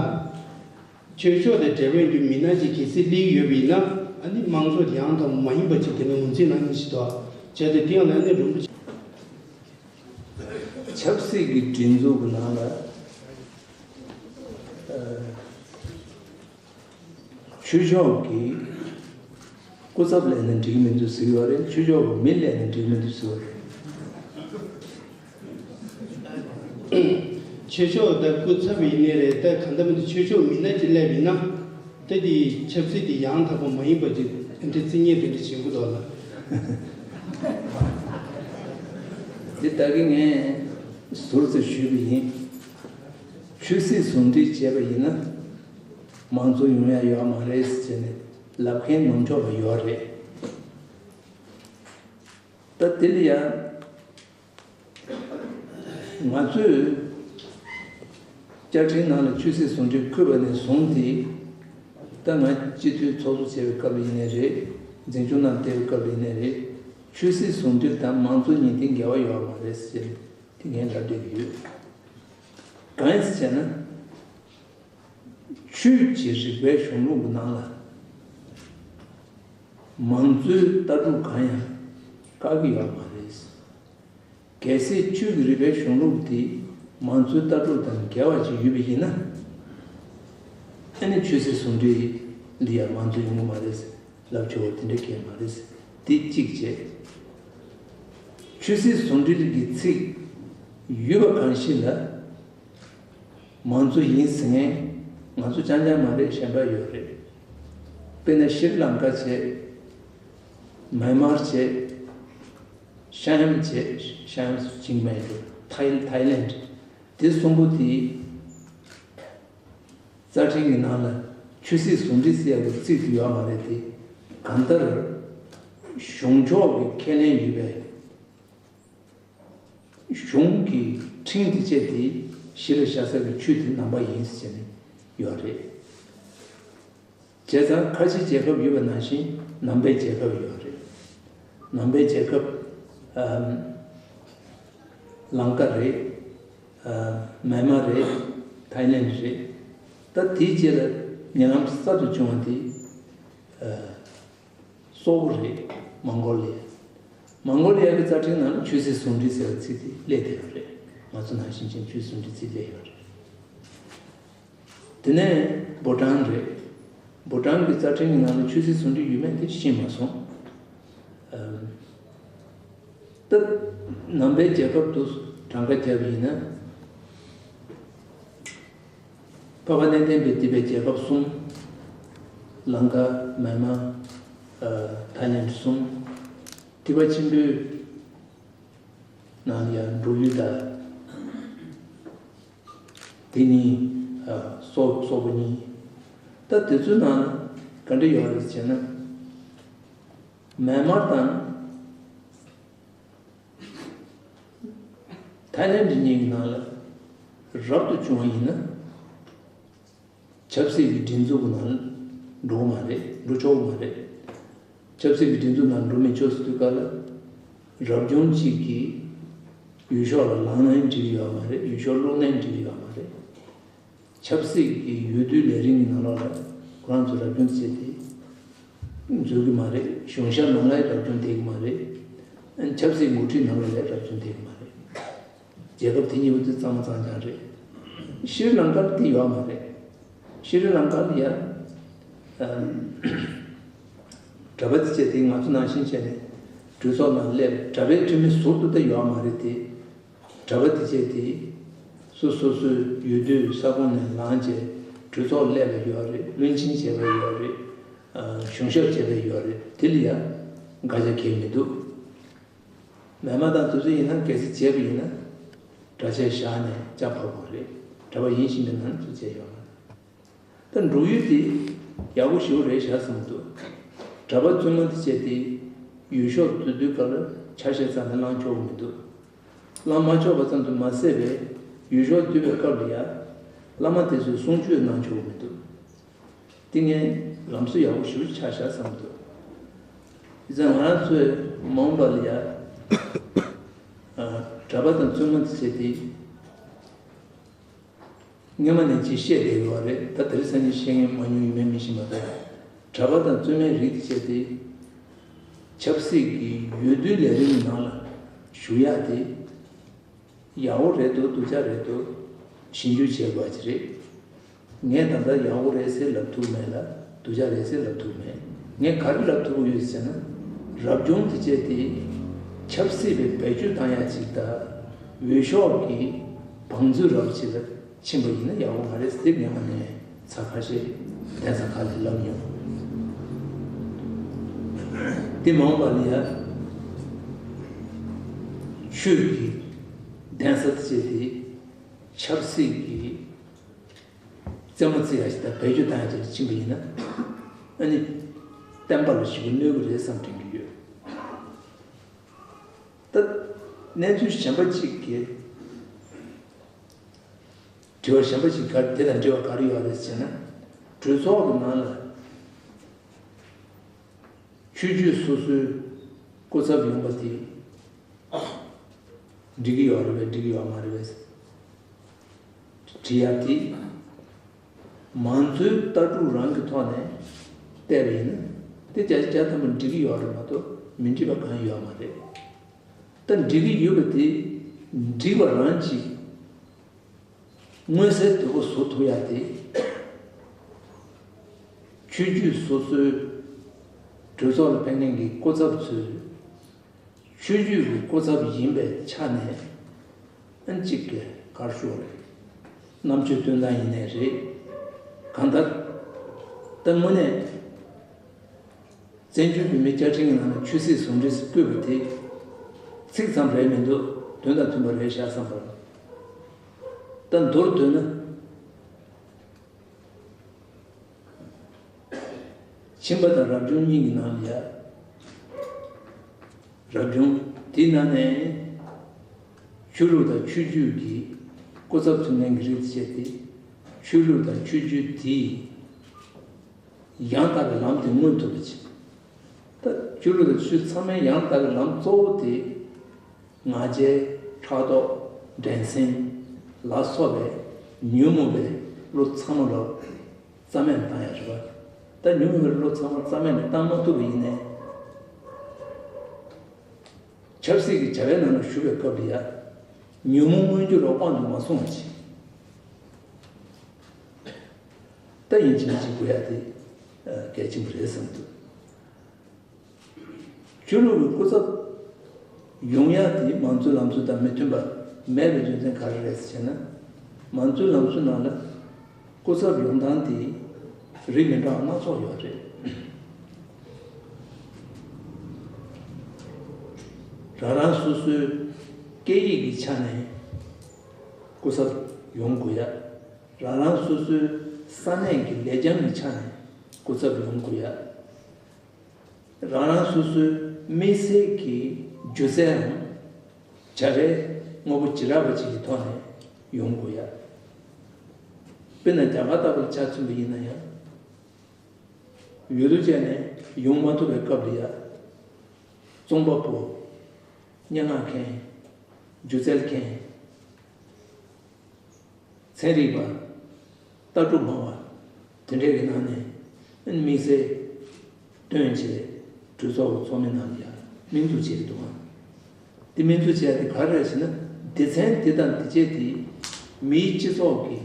ཆོས་ཕྱོགས་དང་འབྲེལ་བའི་རྒྱུ་མི་སྣ་གཅིག་གལ་སྲིད་སླེབས་ཡོད་པ་ཡིན་ན། ཨ་ནི་དམངས་གཙོ་ཡང་དག་མ་ཡིན་པ་ཅིག་དེ་ནི་ངོས་འཛིན་གནང་ཡིན་ཞིག་ཏོ། བྱས་ཏེ་དེ་ཡང་ལ་ནི་རིན་པོ་ཆེ། ཆབ་སྲིད་ཀྱི་སྒྲིག་འཛུགས་ཀྱི་ནང་ལ་ཨ། ཆོས་ཕྱོགས་ཀྱི་སྐུ་ཚབ་སླེབས་ན་འགྲིག་གི་མི་འདུག་ཟེར་གྱི་ཡོད་རེད། ཆོས་ཕྱོགས་ཀྱི་མི་སླེབས་ན་འགྲིག་གི་མི་འདུག་ཟེར་གྱི་ཡོད་རེད། ཆོས་ཕྱོགས་ད་སྐུ་ཚབ་ཡིན་ནའི་རེད། ད་གང་ལྟར་མི་འདུག་ཆོས་ཕྱོགས་མི་སྣ་ཅིག་སླེབས་ཡིན་ན། ད་དེ་ཆབ་སྲིད་དེ་ཡང་དག་པ་མ་ཡིན་པ་ཅིག་དེ་འདྲའི་རྩིས་ཉེས་དེ་འདྲ་བྱེད་དགོས་འདུག་ལ། དེ་ད་གིན་ངས་ཟུར་དུ་ཞུས་པ་ཡིན། ཆོས་སྲིད་ཟུང་འབྲེལ་བྱས་པ་ཡིན་ན། མང་གཙོ་ཡོང་ཡ་ཡོད་མ་རེད་ཟེར་ནས་ལབ་མཁན་ནོར་འཁྲུལ་བ་ཡོད་རེད། ད་དེ་ལ་ཡང་ང་ཚོས་བཅའ་ཁྲིམས་ནང་ལ་ཆོས་སྲིད་ཟུང་འབྲེལ་འཁོད་པ་ནས་བཟུང་སྟེ། ད་ང་སྤྱི་འཐུས་ཚོགས་གཙོ་བྱས་པའི་སྐབས་ཡིན་ནའི་རེད། འཛིན་སྐྱོང་གནང་བསྡད་པའི་སྐབས་ཡིན་ནའི་རེད། ཆོས་སྲིད་ཟུང་འབྲེལ་དང་མང་གཙོ་གཉིས་དེ་འགལ་བ་ཡོད་མ་རེད་ཟེར་ནས་དེ་ངས་ལབ་བསྡད་ཀྱི་ཡོད། གང་ཡིན་ཟེར་ན། ཆོས་ཀྱི་རིག་པའི་གཞུང་ལུགས་ཀྱི་ནང་ལ་མང་གཙོའི་ལྟ་གྲུབ་གང་ཡང་བཀག་གི་ཡོད་མ་རེད། གལ་སྲིད་ཆོས་ཀྱི་རིག་པའི་གཞུང་ལུགས་དེ་མང་གཙོའི་ལྟ་གྲུབ་དང་འགལ་བ་ཅིག་ཡོད་པ་ཡིན་ན། ཨ་ནི་ཆོས་སྲིད་ཟུང་འབྲེལ་འདི་ཡང་མང་གཙོ་ཡོང་གི་མ་རེད་ལབ་ཆོག་པ་དེ་འདྲ་གང་ཡང་མ་རེད། དེ་གཅིག་བྱས། ཆོས་སྲིད་ཟུང་འབྲེལ་གྱི་ཚིག་ཡོད་པ་གང་ཞིག་ལ། མང་གཙོ་ཡིན་ཟེར་མཁན་ང་ཚོ་རྐྱང་རྐྱང་མ་རེད། གཞན་པ་ཡོད་རེད། དཔེར་ན་ཤྲི་ལང་ཀ་བྱས། མཱན་མར་བྱས། ཤམ་བྱས། ཤམ་ཅིང་མེན་རེད། ཐའི་ཐའི་ལེན་དེ་གསུམ་པོ་དེ་རྩ་ཁྲིམས་ཀྱི་ནང་ལ་ཆོས་སྲིད་ཟུང་འབྲེལ་ཟེར་ཡག་གི་ཚིག་དེ་ཡོད་མ་རེད་དེ། གང་ལྟར་གཞུང་ཕྱོགས་ཀྱི་ཁས་ལེན་ཡོད་པའི། གཞུང་གི་ཁྲིམས་དེ་བཅས་ཏེ་གཞི་ལ་བཞག་ས་གི་ཆོས་དེ་ནང་པ་ཡིན་ཟེར་ནས་ཡོད་རེད། བྱས་ཙང་ཁ་ཆེ་རྒྱལ་ཁབ་ཡོད་པ་ནང་བཞིན་ནང་པའི་རྒྱལ་ཁབ་ཡོད་རེད། ནང་པའི་རྒྱལ་ཁབ་ཨམ། ལང་ཀ་རེད། ཨ། མཱན་མ་རེད། ཐའི་ལེན་རེད། ད་དེའི་རྗེས་ལ་ཉེ་ལམ་གསར་དུ་བྱུང་བ་དེ་ཨ། སོག་པོ་རེད། མོང་གོ་ལི་ཡ། མོང་གོ་ལི་ཡ་གི་རྩ་ཁྲིམས་ནང་ལ་ཆོས་སྲིད་ཟུང་འབྲེལ་ཟེར་བ་ཚིག་དེ་སླེབས་བསྡད་ཡོད་རེད། ང་ཚོ་ནང་བཞིན་ཅན་ཆོས་སྲིད་ཟུང་འབྲེལ་ཚིག་སླེབས་ཡོད་རེད། དེ་ནས་བྷུ་ཊན་རེད། བྷུ་ཊན་གི་རྩ་ཁྲིམས་ཀྱི་ནང་ལ་ཆོས་སྲིད་ཟུང་འབྲེལ་ཡོད་མེད་དེ་ཤེས་མ་སོང་། ཨམ། ད་ནང་པའི་རྒྱལ་ཁབ་ཏུ་གྲངས་ཀ་བརྒྱབ་པ་ཡིན་ན། འཕགས་པ་གནས་བརྟན་པའི་སྡེ་པའི་རྒྱལ་ཁབ་གསུམ། ལང་ཀ། མཱན་མ། ཨ། ཐའི་ལེན་གསུམ། ཐེག་པ་ཆེན་པོའི་ནང་ཡང་འབྲུག་ཡུལ་དང་། དེ་གཉིས། ཨ། སོག་སོག་པོ་གཉིས། ད་དེ་ཚོའི་ནང་ག་འདྲ་ཡོད་རེད་ཟེར་ན། མཱན་མར་དང་། ཐའི་ལེན་གཉིས་ཀྱི་ནང་ལ་རབ་ཏུ་བྱུང་བ་ཡིན་ན། ཆབ་སྲིད་ཀྱི་སྒྲིག་འཛུགས་ཀྱི་ནང་འགྲོ་གི་མ་རེད། འགྲོ་ཆོག་གི་མ་རེད། ཆབ་སྲིད་ཀྱི་སྒྲིག་འཛུགས་ནང་འགྲོ་མི་ཆོག་ཟེར་དུས་སྐབས་ལ། རབ་བྱུང་གཅིག་གིས་ཡུལ་ཤོག་ལ་ལངས་ནའི་འགྲིག་གི་ཡོད་མ་རེད། ཡུལ་ཤོག་བླུགས་ནའི་འགྲིག་གི་ཡོད་མ་རེད། ཆབ་སྲིད་ཀྱི་འོས་བསྡུའི་ལས་རིམ་གྱི་ནང་ལོགས་ལ་ཁོ་རང་ཚོ་རབ་བྱུང་བྱས་ཏེ། འཛུལ་གྱི་མ་རེད། གཞུང་ཞབས་ནང་ལ་ཡང་རབ་བྱུང་ཐེབས་ཀྱི་མ་རེད། ཆབ་སྲིད་འགོ་ཁྲིད་ནང་ལ་ཡང་རབ་བྱུང་ཐེབས་ཀྱི་མ་རེད། རྒྱལ་ཁབ་དེ་གཉིས་པོ་དེ་གཙང་མ་གཙང་རྐྱང་རེད། ཤྲི་ལང་ཀར་དེ་ཡོད་མ་རེད། ཤྲི་ལང་ཀར་ཡ། ཨམ། གྲྭ་པ་དེ་བྱས་དེ་ང་ཚོ་ནང་བཞིན་བྱས་ནས་གྲོས་ཚོགས་ནང་སླེབས། གྲྭ་པའི་འཐུས་མི་ཟུར་དུ་དེ་ཡོད་མ་རེད་དེ། གྲྭ་པ་དེ་བྱས་དེ་སོ་སོ་སོའི་ཡུལ་དུས་ས་ཁོངས་ནས་ལངས་བྱས་གྲོས་ཚོགས་སླེབས་པ་ཡོད་རེད། བློན་ཆེན་བྱས་པ་ཡོད་རེད། ཨ། གཞུང་ཞབས་བྱས་པ་ཡོད་རེད། དེ་ལ་ཡ་འགལ་ཆ་གང་ཡང་མི་འདུག་མེད་མ་དང་དུས་ཚོད་ཡིན་ན་གལ་སྲིད་བྱས་པ་ཡིན་ན་གྲྭ་ཆས་བཞག་ནས་བཅར་ཕོད་པ་རེད། གྲྭ་པ་ཡིན་བཞིན་པའི་ནང་དུ་བྱས་ཡོད་མ་རེད། ད་འབྲུག་ཡུལ་དེ་ཡག་པོ་ཞེ་པོ་རེད་བཞག་བསམ་འདུག་གྲྭ་པ་བཙུན་མ་དེ་བྱས་ཏེ་ཡུལ་ཤོག་དེ་དུས་སྐབས་ལ་ཆ་ཤས་ཙམ་ནས་བླང་ཆོག་གི་མི་འདུག་བླང་མ་ཆོག་པ་ཙམ་དུ་མ་ཟད་པའི་ཡུལ་ཤོག་བསྡུས་པའི་སྐབས་ལ་ཡ་བླ་མ་དེ་ཚོས་གསུང་ཆོས་གནང་ཆོག་གི་མི་འདུག་དེ་ངས་ལམ་སྲོལ་ཡག་པོ་ཞེ་པོ་ཆགས་བཞག་བསམ་འདུག་ཡིན་ཙང་ང་རང་ཚོས་མ་འོངས་པ་ལ་ཡ། ཨ། གྲྭ་པ་དང་བཙུན་མ་དེ་བྱས་ཏེ། སྔོན་མ་ནས་ཅིག་བཤད་བསྡད་ཡོད་རེད། ད་དེ་རིང་སང་ཉིན་བཤད་མཁན་མང་ཉུང་ཡིན་མིན་མི་ཤེས་པ་དང་། གྲྭ་པ་དང་བཙུན་མའི་རིགས་དེ་བྱས་ཏེ། ཆབ་སྲིད་ཀྱི་འོས་བསྡུའི་ལས་རིམ་ནང་ལ་ཞུགས་ཡག་དེ་ཡག་པོ་རེད་འདུག་སྡུག་ཅག་རེད་འདུག་ཞིབ་འཇུག་བྱེད་དགོས་པ་ཅིག་རེད། ངས་ད་ལྟ་ཡག་པོ་རེད་ཟེར་ལབ་ཐུབ་མེད་ལ། སྡུག་ཅག་རེད་ཟེར་ལབ་ཐུབ་མེད། ངས་ག་རེ་ལབ་ཐུབ་ཀྱི་ཡོད་ཟེར་ན། རབ་བྱུང་དེ་བྱས་ཏེ་ཆབ་སྲིད་པའི་བེད་སྤྱོད་བཏང་ཡག་ཅིག་དང་། འོས་ཤོག་གི་བང་མཛོད་རབ་ཅིག་ལ་ཕྱིན་པ་ཡིན་ན་ཡག་པོ་མ་རེད་ཟེར་སྔོན་མ་ནས་ཚར་ཁ་ཤས་གདན་ས་ཁག་ལ་ལབ་མྱོང་། དེ་མ་འོངས་པ་ལ་ཡ་ཆོས་ཀྱི་གདན་ས་དེ་བྱས་ཏེ་ཆབ་སྲིད་ཀྱི་རྩེད་མོ་རྩེ་ཡག་ཅིག་དང་བེད་སྤྱོད་བཏང་ཡག་ཅིག་ཕྱིན་པ་ཡིན་ན། ཨ་ནི་བསྟན་པ་ལ་ཞེ་པོ་གནོད་ཀྱི་རེད་བསམ་དྲན་གྱི་ཡོད། ད་གནས་ཚུལ་གཞན་པ་གཅིག་གི་དྲི་བ་གཞན་པ་ཞིག་ག་དེ་དང་འབྲེལ་བ་ག་རེ་ཡོད་རེད་ཟེར་ན། གྲོས་ཚོགས་ཀྱི་ནང་ལ་ཆོས་བརྒྱུད་སོ་སོའི་སྐུ་ཚབ་ཡོང་པ་དེ་འགྲིག་གི་ཡོད་རེད་པས། འགྲིག་གི་ཡོད་མ་རེད་པས་དྲི་ཡག་དེ། མང་གཙོའི་ལྟ་གྲུབ་རང་གི་ཐོག་ནས་བལྟས་པ་ཡིན་ན། དེ་བརྒྱ་ཆ་བརྒྱ་ཐམ་པ་འགྲིག་གི་ཡོད་རེད་མ་གཏོགས་མི་འགྲིག་པ་གང་ཡང་ཡོད་མ་རེད། ད་འགྲིག་གི་ཡོད་པ་དེ་འགྲིག་པ་རང་གཅིག་མངོན་གསལ་དོད་པོ་བཟོ་ཐུབ་ཡག་དེ། ཆོས་བརྒྱུད་སོ་སོའི་གྲོས་ཚོགས་ལ་ཕེབས་མཁན་གྱི་སྐུ་ཚབ་ཚོས། ཆོས་བརྒྱུད་ཀྱི་སྐུ་ཚབ་ཡིན་པའི་ཆ་ནས་ཨ་ནི་གཅིག་གི་གར་ཤོར་རེད། རྣམ་དཔྱོད་སྟོན་སྟངས་ཡིན་ནའི་རེད། གང་ལྟར་ད་དངོས་གནས་བཙན་བྱོལ་བོད་མིའི་བཅའ་ཁྲིམས་ཀྱི་ནང་ནས་ཆོས་སྲིད་ཟུང་འབྲེལ་ཟེར་བཀོད་པ་དེ་ཚིག་ཙམ་རེད་མི་འདུག་དོན་དང་མཐུན་པ་རེད་བཞག་བསམ་པ། ད་མདོར་བསྡུས་ན། ཁྱིམ་པ་དང་རབ་བྱུང་གཉིས་ཀྱི་ནང་ལ་ཡ། རབ་བྱུང་དེའི་ནང་ནས་ཆོས་ལུགས་དང་ཆོས་བརྒྱུད་ཀྱི་སྐུ་ཚབ་ཚུལ་ལྡན་གྱི་རིགས་བྱས་ཏེ། ཆོས་ལུགས་དང་ཆོས་བརྒྱུད་དེའི་ཡང་དག་པའི་ལམ་དེ་མངོན་ཐུབ་པ་བྱེད། ད་ཆོས་ལུགས་དང་ཆོས་ཚང་མའི་ཡང་དག་པའི་ལམ་གཙོ་བོ་དེ། ང་རྒྱལ། ཕྲག་དོག་འགྲན་སེམས་ལ་སོགས་པའི་ཉོན་མོངས་པའི་བློ་ཚང་མ་ལ་རྩ་མེད་བཏང་ཡག་རེད་པ། ད་ཉོན་མོངས་པའི་བློ་ཚང་མ་རྩ་མེད་ནས་བཏང་མ་ཐུབ་པ་ཡིན་ནའི། ཆབ་སྲིད་ཀྱི་བྱ་བའི་ནང་ལ་ཞུགས་པའི་སྐབས་ལ་ཡ། ཉོན་མོངས་མངོན་གྱུར་ལ་དབང་དུ་མ་སོང་བ་བྱེད། ད་ཡིན་གཅིག་མིན་གཅིག་དགོས་ཡག་དེ་གལ་ཆེན་པོ་རེད་བསམ་འདུག་ཆོས་ལུགས་ཀྱི་སྐུ་ཚབ་ཡོང་ཡག་དེ་མང་གཙོའི་ལམ་སྲོལ་དང་མི་མཐུན་པ་མེད་པའི་རྒྱུ་མཚན་ག་རེ་རེད་ཟེར་ན། མང་གཙོའི་ལམ་སྲོལ་ནང་ལ་སྐུ་ཚབ་ཡོང་སྟངས་དེ་རིགས་མི་འདྲ་བ་སྣ་ཚོགས་ཡོད་རེད། རང་རང་སོ་སོའི་སྐད་ཡིག་གི་ཆ་ནས་སྐུ་ཚབ་ཡོང་དགོས་ཡག་རང་རང་སོ་སོའི་ས་གནས་ཀྱི་ལེགས་བྱང་གི་ཆ་ནས་སྐུ་ཚབ་ཡོང་དགོས་ཡག་རང་རང་སོ་སོའི་དམིགས་བསལ་གྱི་སྒྱུ་རྩལ་རམ་བྱ་བའི་དངོས་པོ་ཇི་འདྲ་བ་ཅིག་གི་ཐོག་ནས་ཡོང་དགོས་ཡ། དཔེར་ན་རྒྱ་གར་ལྟ་བུར་ཆ་མཚོན་པ་ཡིན་ན་ཡང་། འོས་བསྡུ་བྱས་ནས་ཡོང་མ་ཐུབ་པའི་སྐབས་ལ་ཡ། རྩོམ་པ་པོ། སྙན་ངག་མཁན། སྒྱུ་རྩལ་མཁན། ཚན་རིག་པ། ལྟ་གྲུབ་སྨྲ་བ། དེ་འདྲས་ཀྱི་ནང་ནས་དམིགས་བསལ་ བཏོན་བྱས་གྲོས་ཚོགས་ཀྱི་ཚོགས་མི་རྣམས་ལ་ཡང་སྨན་བཙུགས་བྱས་འདུག་ཨང་། དེ་སྨན་བཙུགས་བྱས་དེ་ག་རེ་རེད་ཟེར་ན། སྡེ་ཚན་དེ་དང་དེ་བྱས་དེ་མིའི་སྤྱི་ཚོགས་ཀྱི་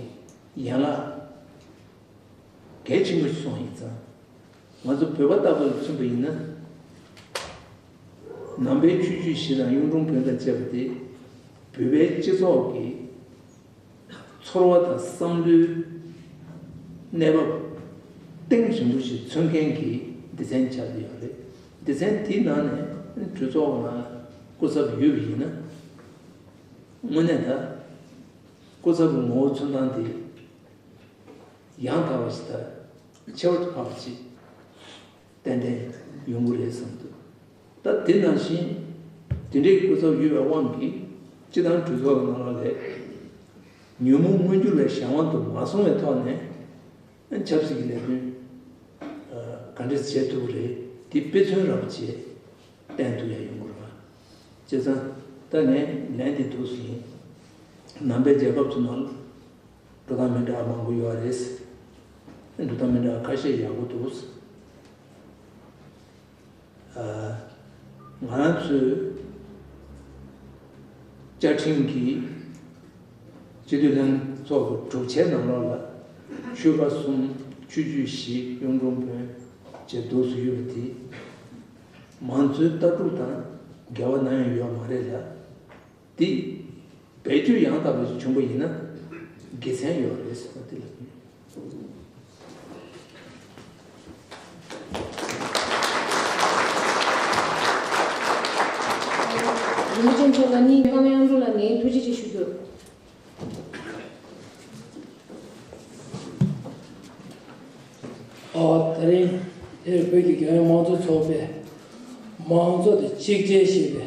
ཡན་ལག་གལ་ཆེན་པོ་ཞིག་སོང་ཡིན་ཙང་། ང་ཚོ་བོད་པ་ལྟ་བུ་ལ་མཚོན་པ་ཡིན་ན། ནང་པའི་ཆོས་བརྒྱུད་བཞི་དང་གཡུང་དྲུང་བོན་དང་བཅས་པ་དེ་བོད་པའི་སྤྱི་ཚོགས་ཀྱི་ཚོར་བ་དང་བསམ་བློའི་གནས་བབ་གཏིང་རིང་པོ་ཞིག་མཚོན་མཁན་གྱི་སྡེ་ཚན་ཆགས་ཀྱི་ཡོད་རེད། སྡེ་ཚན་དེའི་ནང་ནས་གྲོས་ཚོགས་ནང་སྐུ་ཚབ་ཡོད་པ་ཡིན་ན། དངོས་གནས་ད་སྐུ་ཚབ་ཀྱི་ངོ་བོ་མཚོན་སྟངས་དེ་ཡང་དག་པ་ཞིག་དང་ཆེ་བ་དུ་འཕགས་པ་ཞིག་ཏན་ཏན་ཡོང་གི་རེད་བསམ་འདུག་ད་དེ་ནང་བཞིན་དེ་འདྲའི་སྐུ་ཚབ་ཡོད་པའི་དབང་གིས་སྤྱི་བཏང་གྲོས་ཚོགས་ནང་ལ་ལས་ཉོན་མོངས་མངོན་འགྱུར་ལ་གཞན་དབང་དུ་མ་སོང་བའི་ཐོག་ནས་ཆབ་སྲིད་ཀྱི་ལས་དོན་ག་འདྲས་བྱེད་ཐུབ་ཀྱི་རེད། དེ་དཔེ་མཚོན་རབ་བྱས་གཏན་དུ་ཡང་ཡོང་གི་རེད་བ། བྱས་ཙང་ད་ངས་ལན་དེ་འདུག་ཟིན། ནང་པའི་རྒྱལ་ཁབ་ཚོ་ནང་ལ་འགྲོ་སྟངས་མི་འདྲ་བ་མང་པོ་ཡོད་རེད། འགྲོ་སྟངས་མི་འདྲ་བ་ཁ་ཤས་ཡག་པོ་འདུག་ང་རང་ཚོའི་བཅའ་ཁྲིམས་ཀྱི་སྤྱི་འཐུས་ལྷན་ཚོགས་ཀྱི་སྒྲུབ་བྱའི་ནང་ལོགས་ལ་ཆོལ་ཁ་གསུམ། ཆོས་བརྒྱུད་བཞི། གཡུང་དྲུང་བོན་བཅས་འདུག་སེ་ཡོད་པ་དེ་མང་གཙོའི་ལྟ་གྲུབ་དང་འགལ་བ་ནམ་ཡང་ཡོད་མ་རེད་ལ། དེ་བེད་སྤྱོད་ཡང་དག་པ་ཞིག་བྱུང་པ་ཡིན་ན་དགེ་མཚན་ཡོད་རེད་ཟེར་བ་དེ་ལ་ཡིན། རིན་པོ་ཆེ་མཆོག་ལ་ནི། ཀརྨ་དབྱངས་སྒྲོན་ལ་ནི་ཐུགས་རྗེ་ཆེ་ཞུ་རྒྱུ། ཨ། ད་རིང་འདིར་བོད་ཀྱི་རྒྱལ་ཡོངས་མང་གཙོ་ཚོགས་པས་མང་གཙོ་དེ་གཅིག་བྱས་ཞེས་པའི་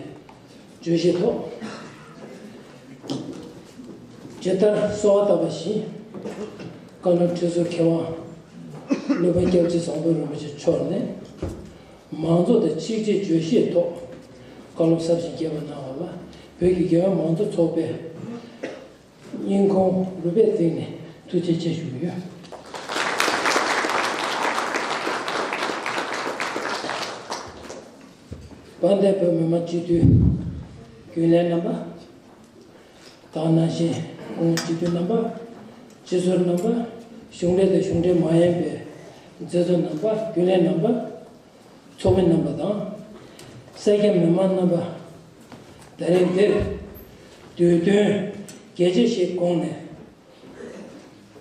བརྗོད་གཞིའི་ཐོག་ཇི་ལྟར་གསོལ་བ་བཏབ་པ་བཞིན། བཀའ་བློན་ཁྲི་ཟུར་མཁས་དབང་སློབ་དཔོན་སྐྱབས་རྗེ་ཟམ་གདོང་རིན་པོ་ཆེ་མཆོག་ནས། མང་གཙོ་དང་གཅིག་བྱས་བརྗོད་གཞིའི་ཐོག་བཀའ་སློབ་ཟབ་ཞིང་རྒྱས་པ་གནང་བ་ལ། བོད་ཀྱི་རྒྱལ་ཡོངས་མང་གཙོ་ཚོགས་པའི་སྙིང་ཁོང་རུས་པའི་གཏིང་ནས་ཐུགས་རྗེ་ཆེ་ཞུ་གི་ཡོད། དཔལ་ལྡན་བོད་མི་མང་སྤྱི་འཐུས་རྒྱུན་ལས་རྣམ་པ། དེ་ནང་བཞིན་སྐུ་ངོ་སྤྱི་འཐུས་རྣམ་པ། སྤྱི་ཟུར་རྣམ་པ། གཞུང་འབྲེལ་དང་གཞུང་འབྲེལ་མ་ཡིན་པའི་མཛད་གཙོ་རྣམ་པ། རྒྱུན་ལས་རྣམ་པ། ཚོགས་མི་རྣམ་པ་དང་། གསན་མཁན་མི་མང་རྣམ་པ། ད་རིང་འདིར་དུས་སྟོན་གལ་ཆེ་ཞིག་བསྐོངས་ནས་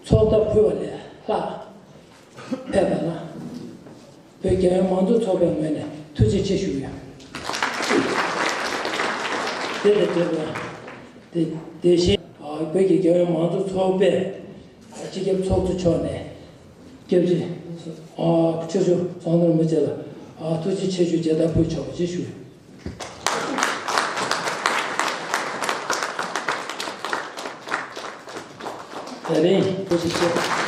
ཚོགས་བརྡ་ཕུལ་བ་ལས་ལྷག་ཕེབས་པ་ལ། བོད་རྒྱལ་ཡོངས་མང་གཙོ་ཚོགས་པའི་ངོས་ནས་ཐུགས་རྗེ་ཆེ་ཞུ་ཡོད། དེ་ལས་བརྟེན་པ་དེ་དེ་བཞིན་བོད་ཀྱི་རྒྱལ་ཡོངས་མང་གཙོ་ཚོགས་པའི་སྤྱི་ཁྱབ་ཚོགས་གཙོ་མཆོག་ནས་སྐྱབས་རྗེ་ཆེ་ཞུ་ཟམ་གདོང་རིན་པོ་ཆེ་ལ་ཐུགས་རྗེ་ཆེ་ཞུ་མཇལ་དར་ཕུལ་ཆོག་པ་ཅེས་ཞུ། ད་རིང་ཐུགས་རྗེ་ཆེ།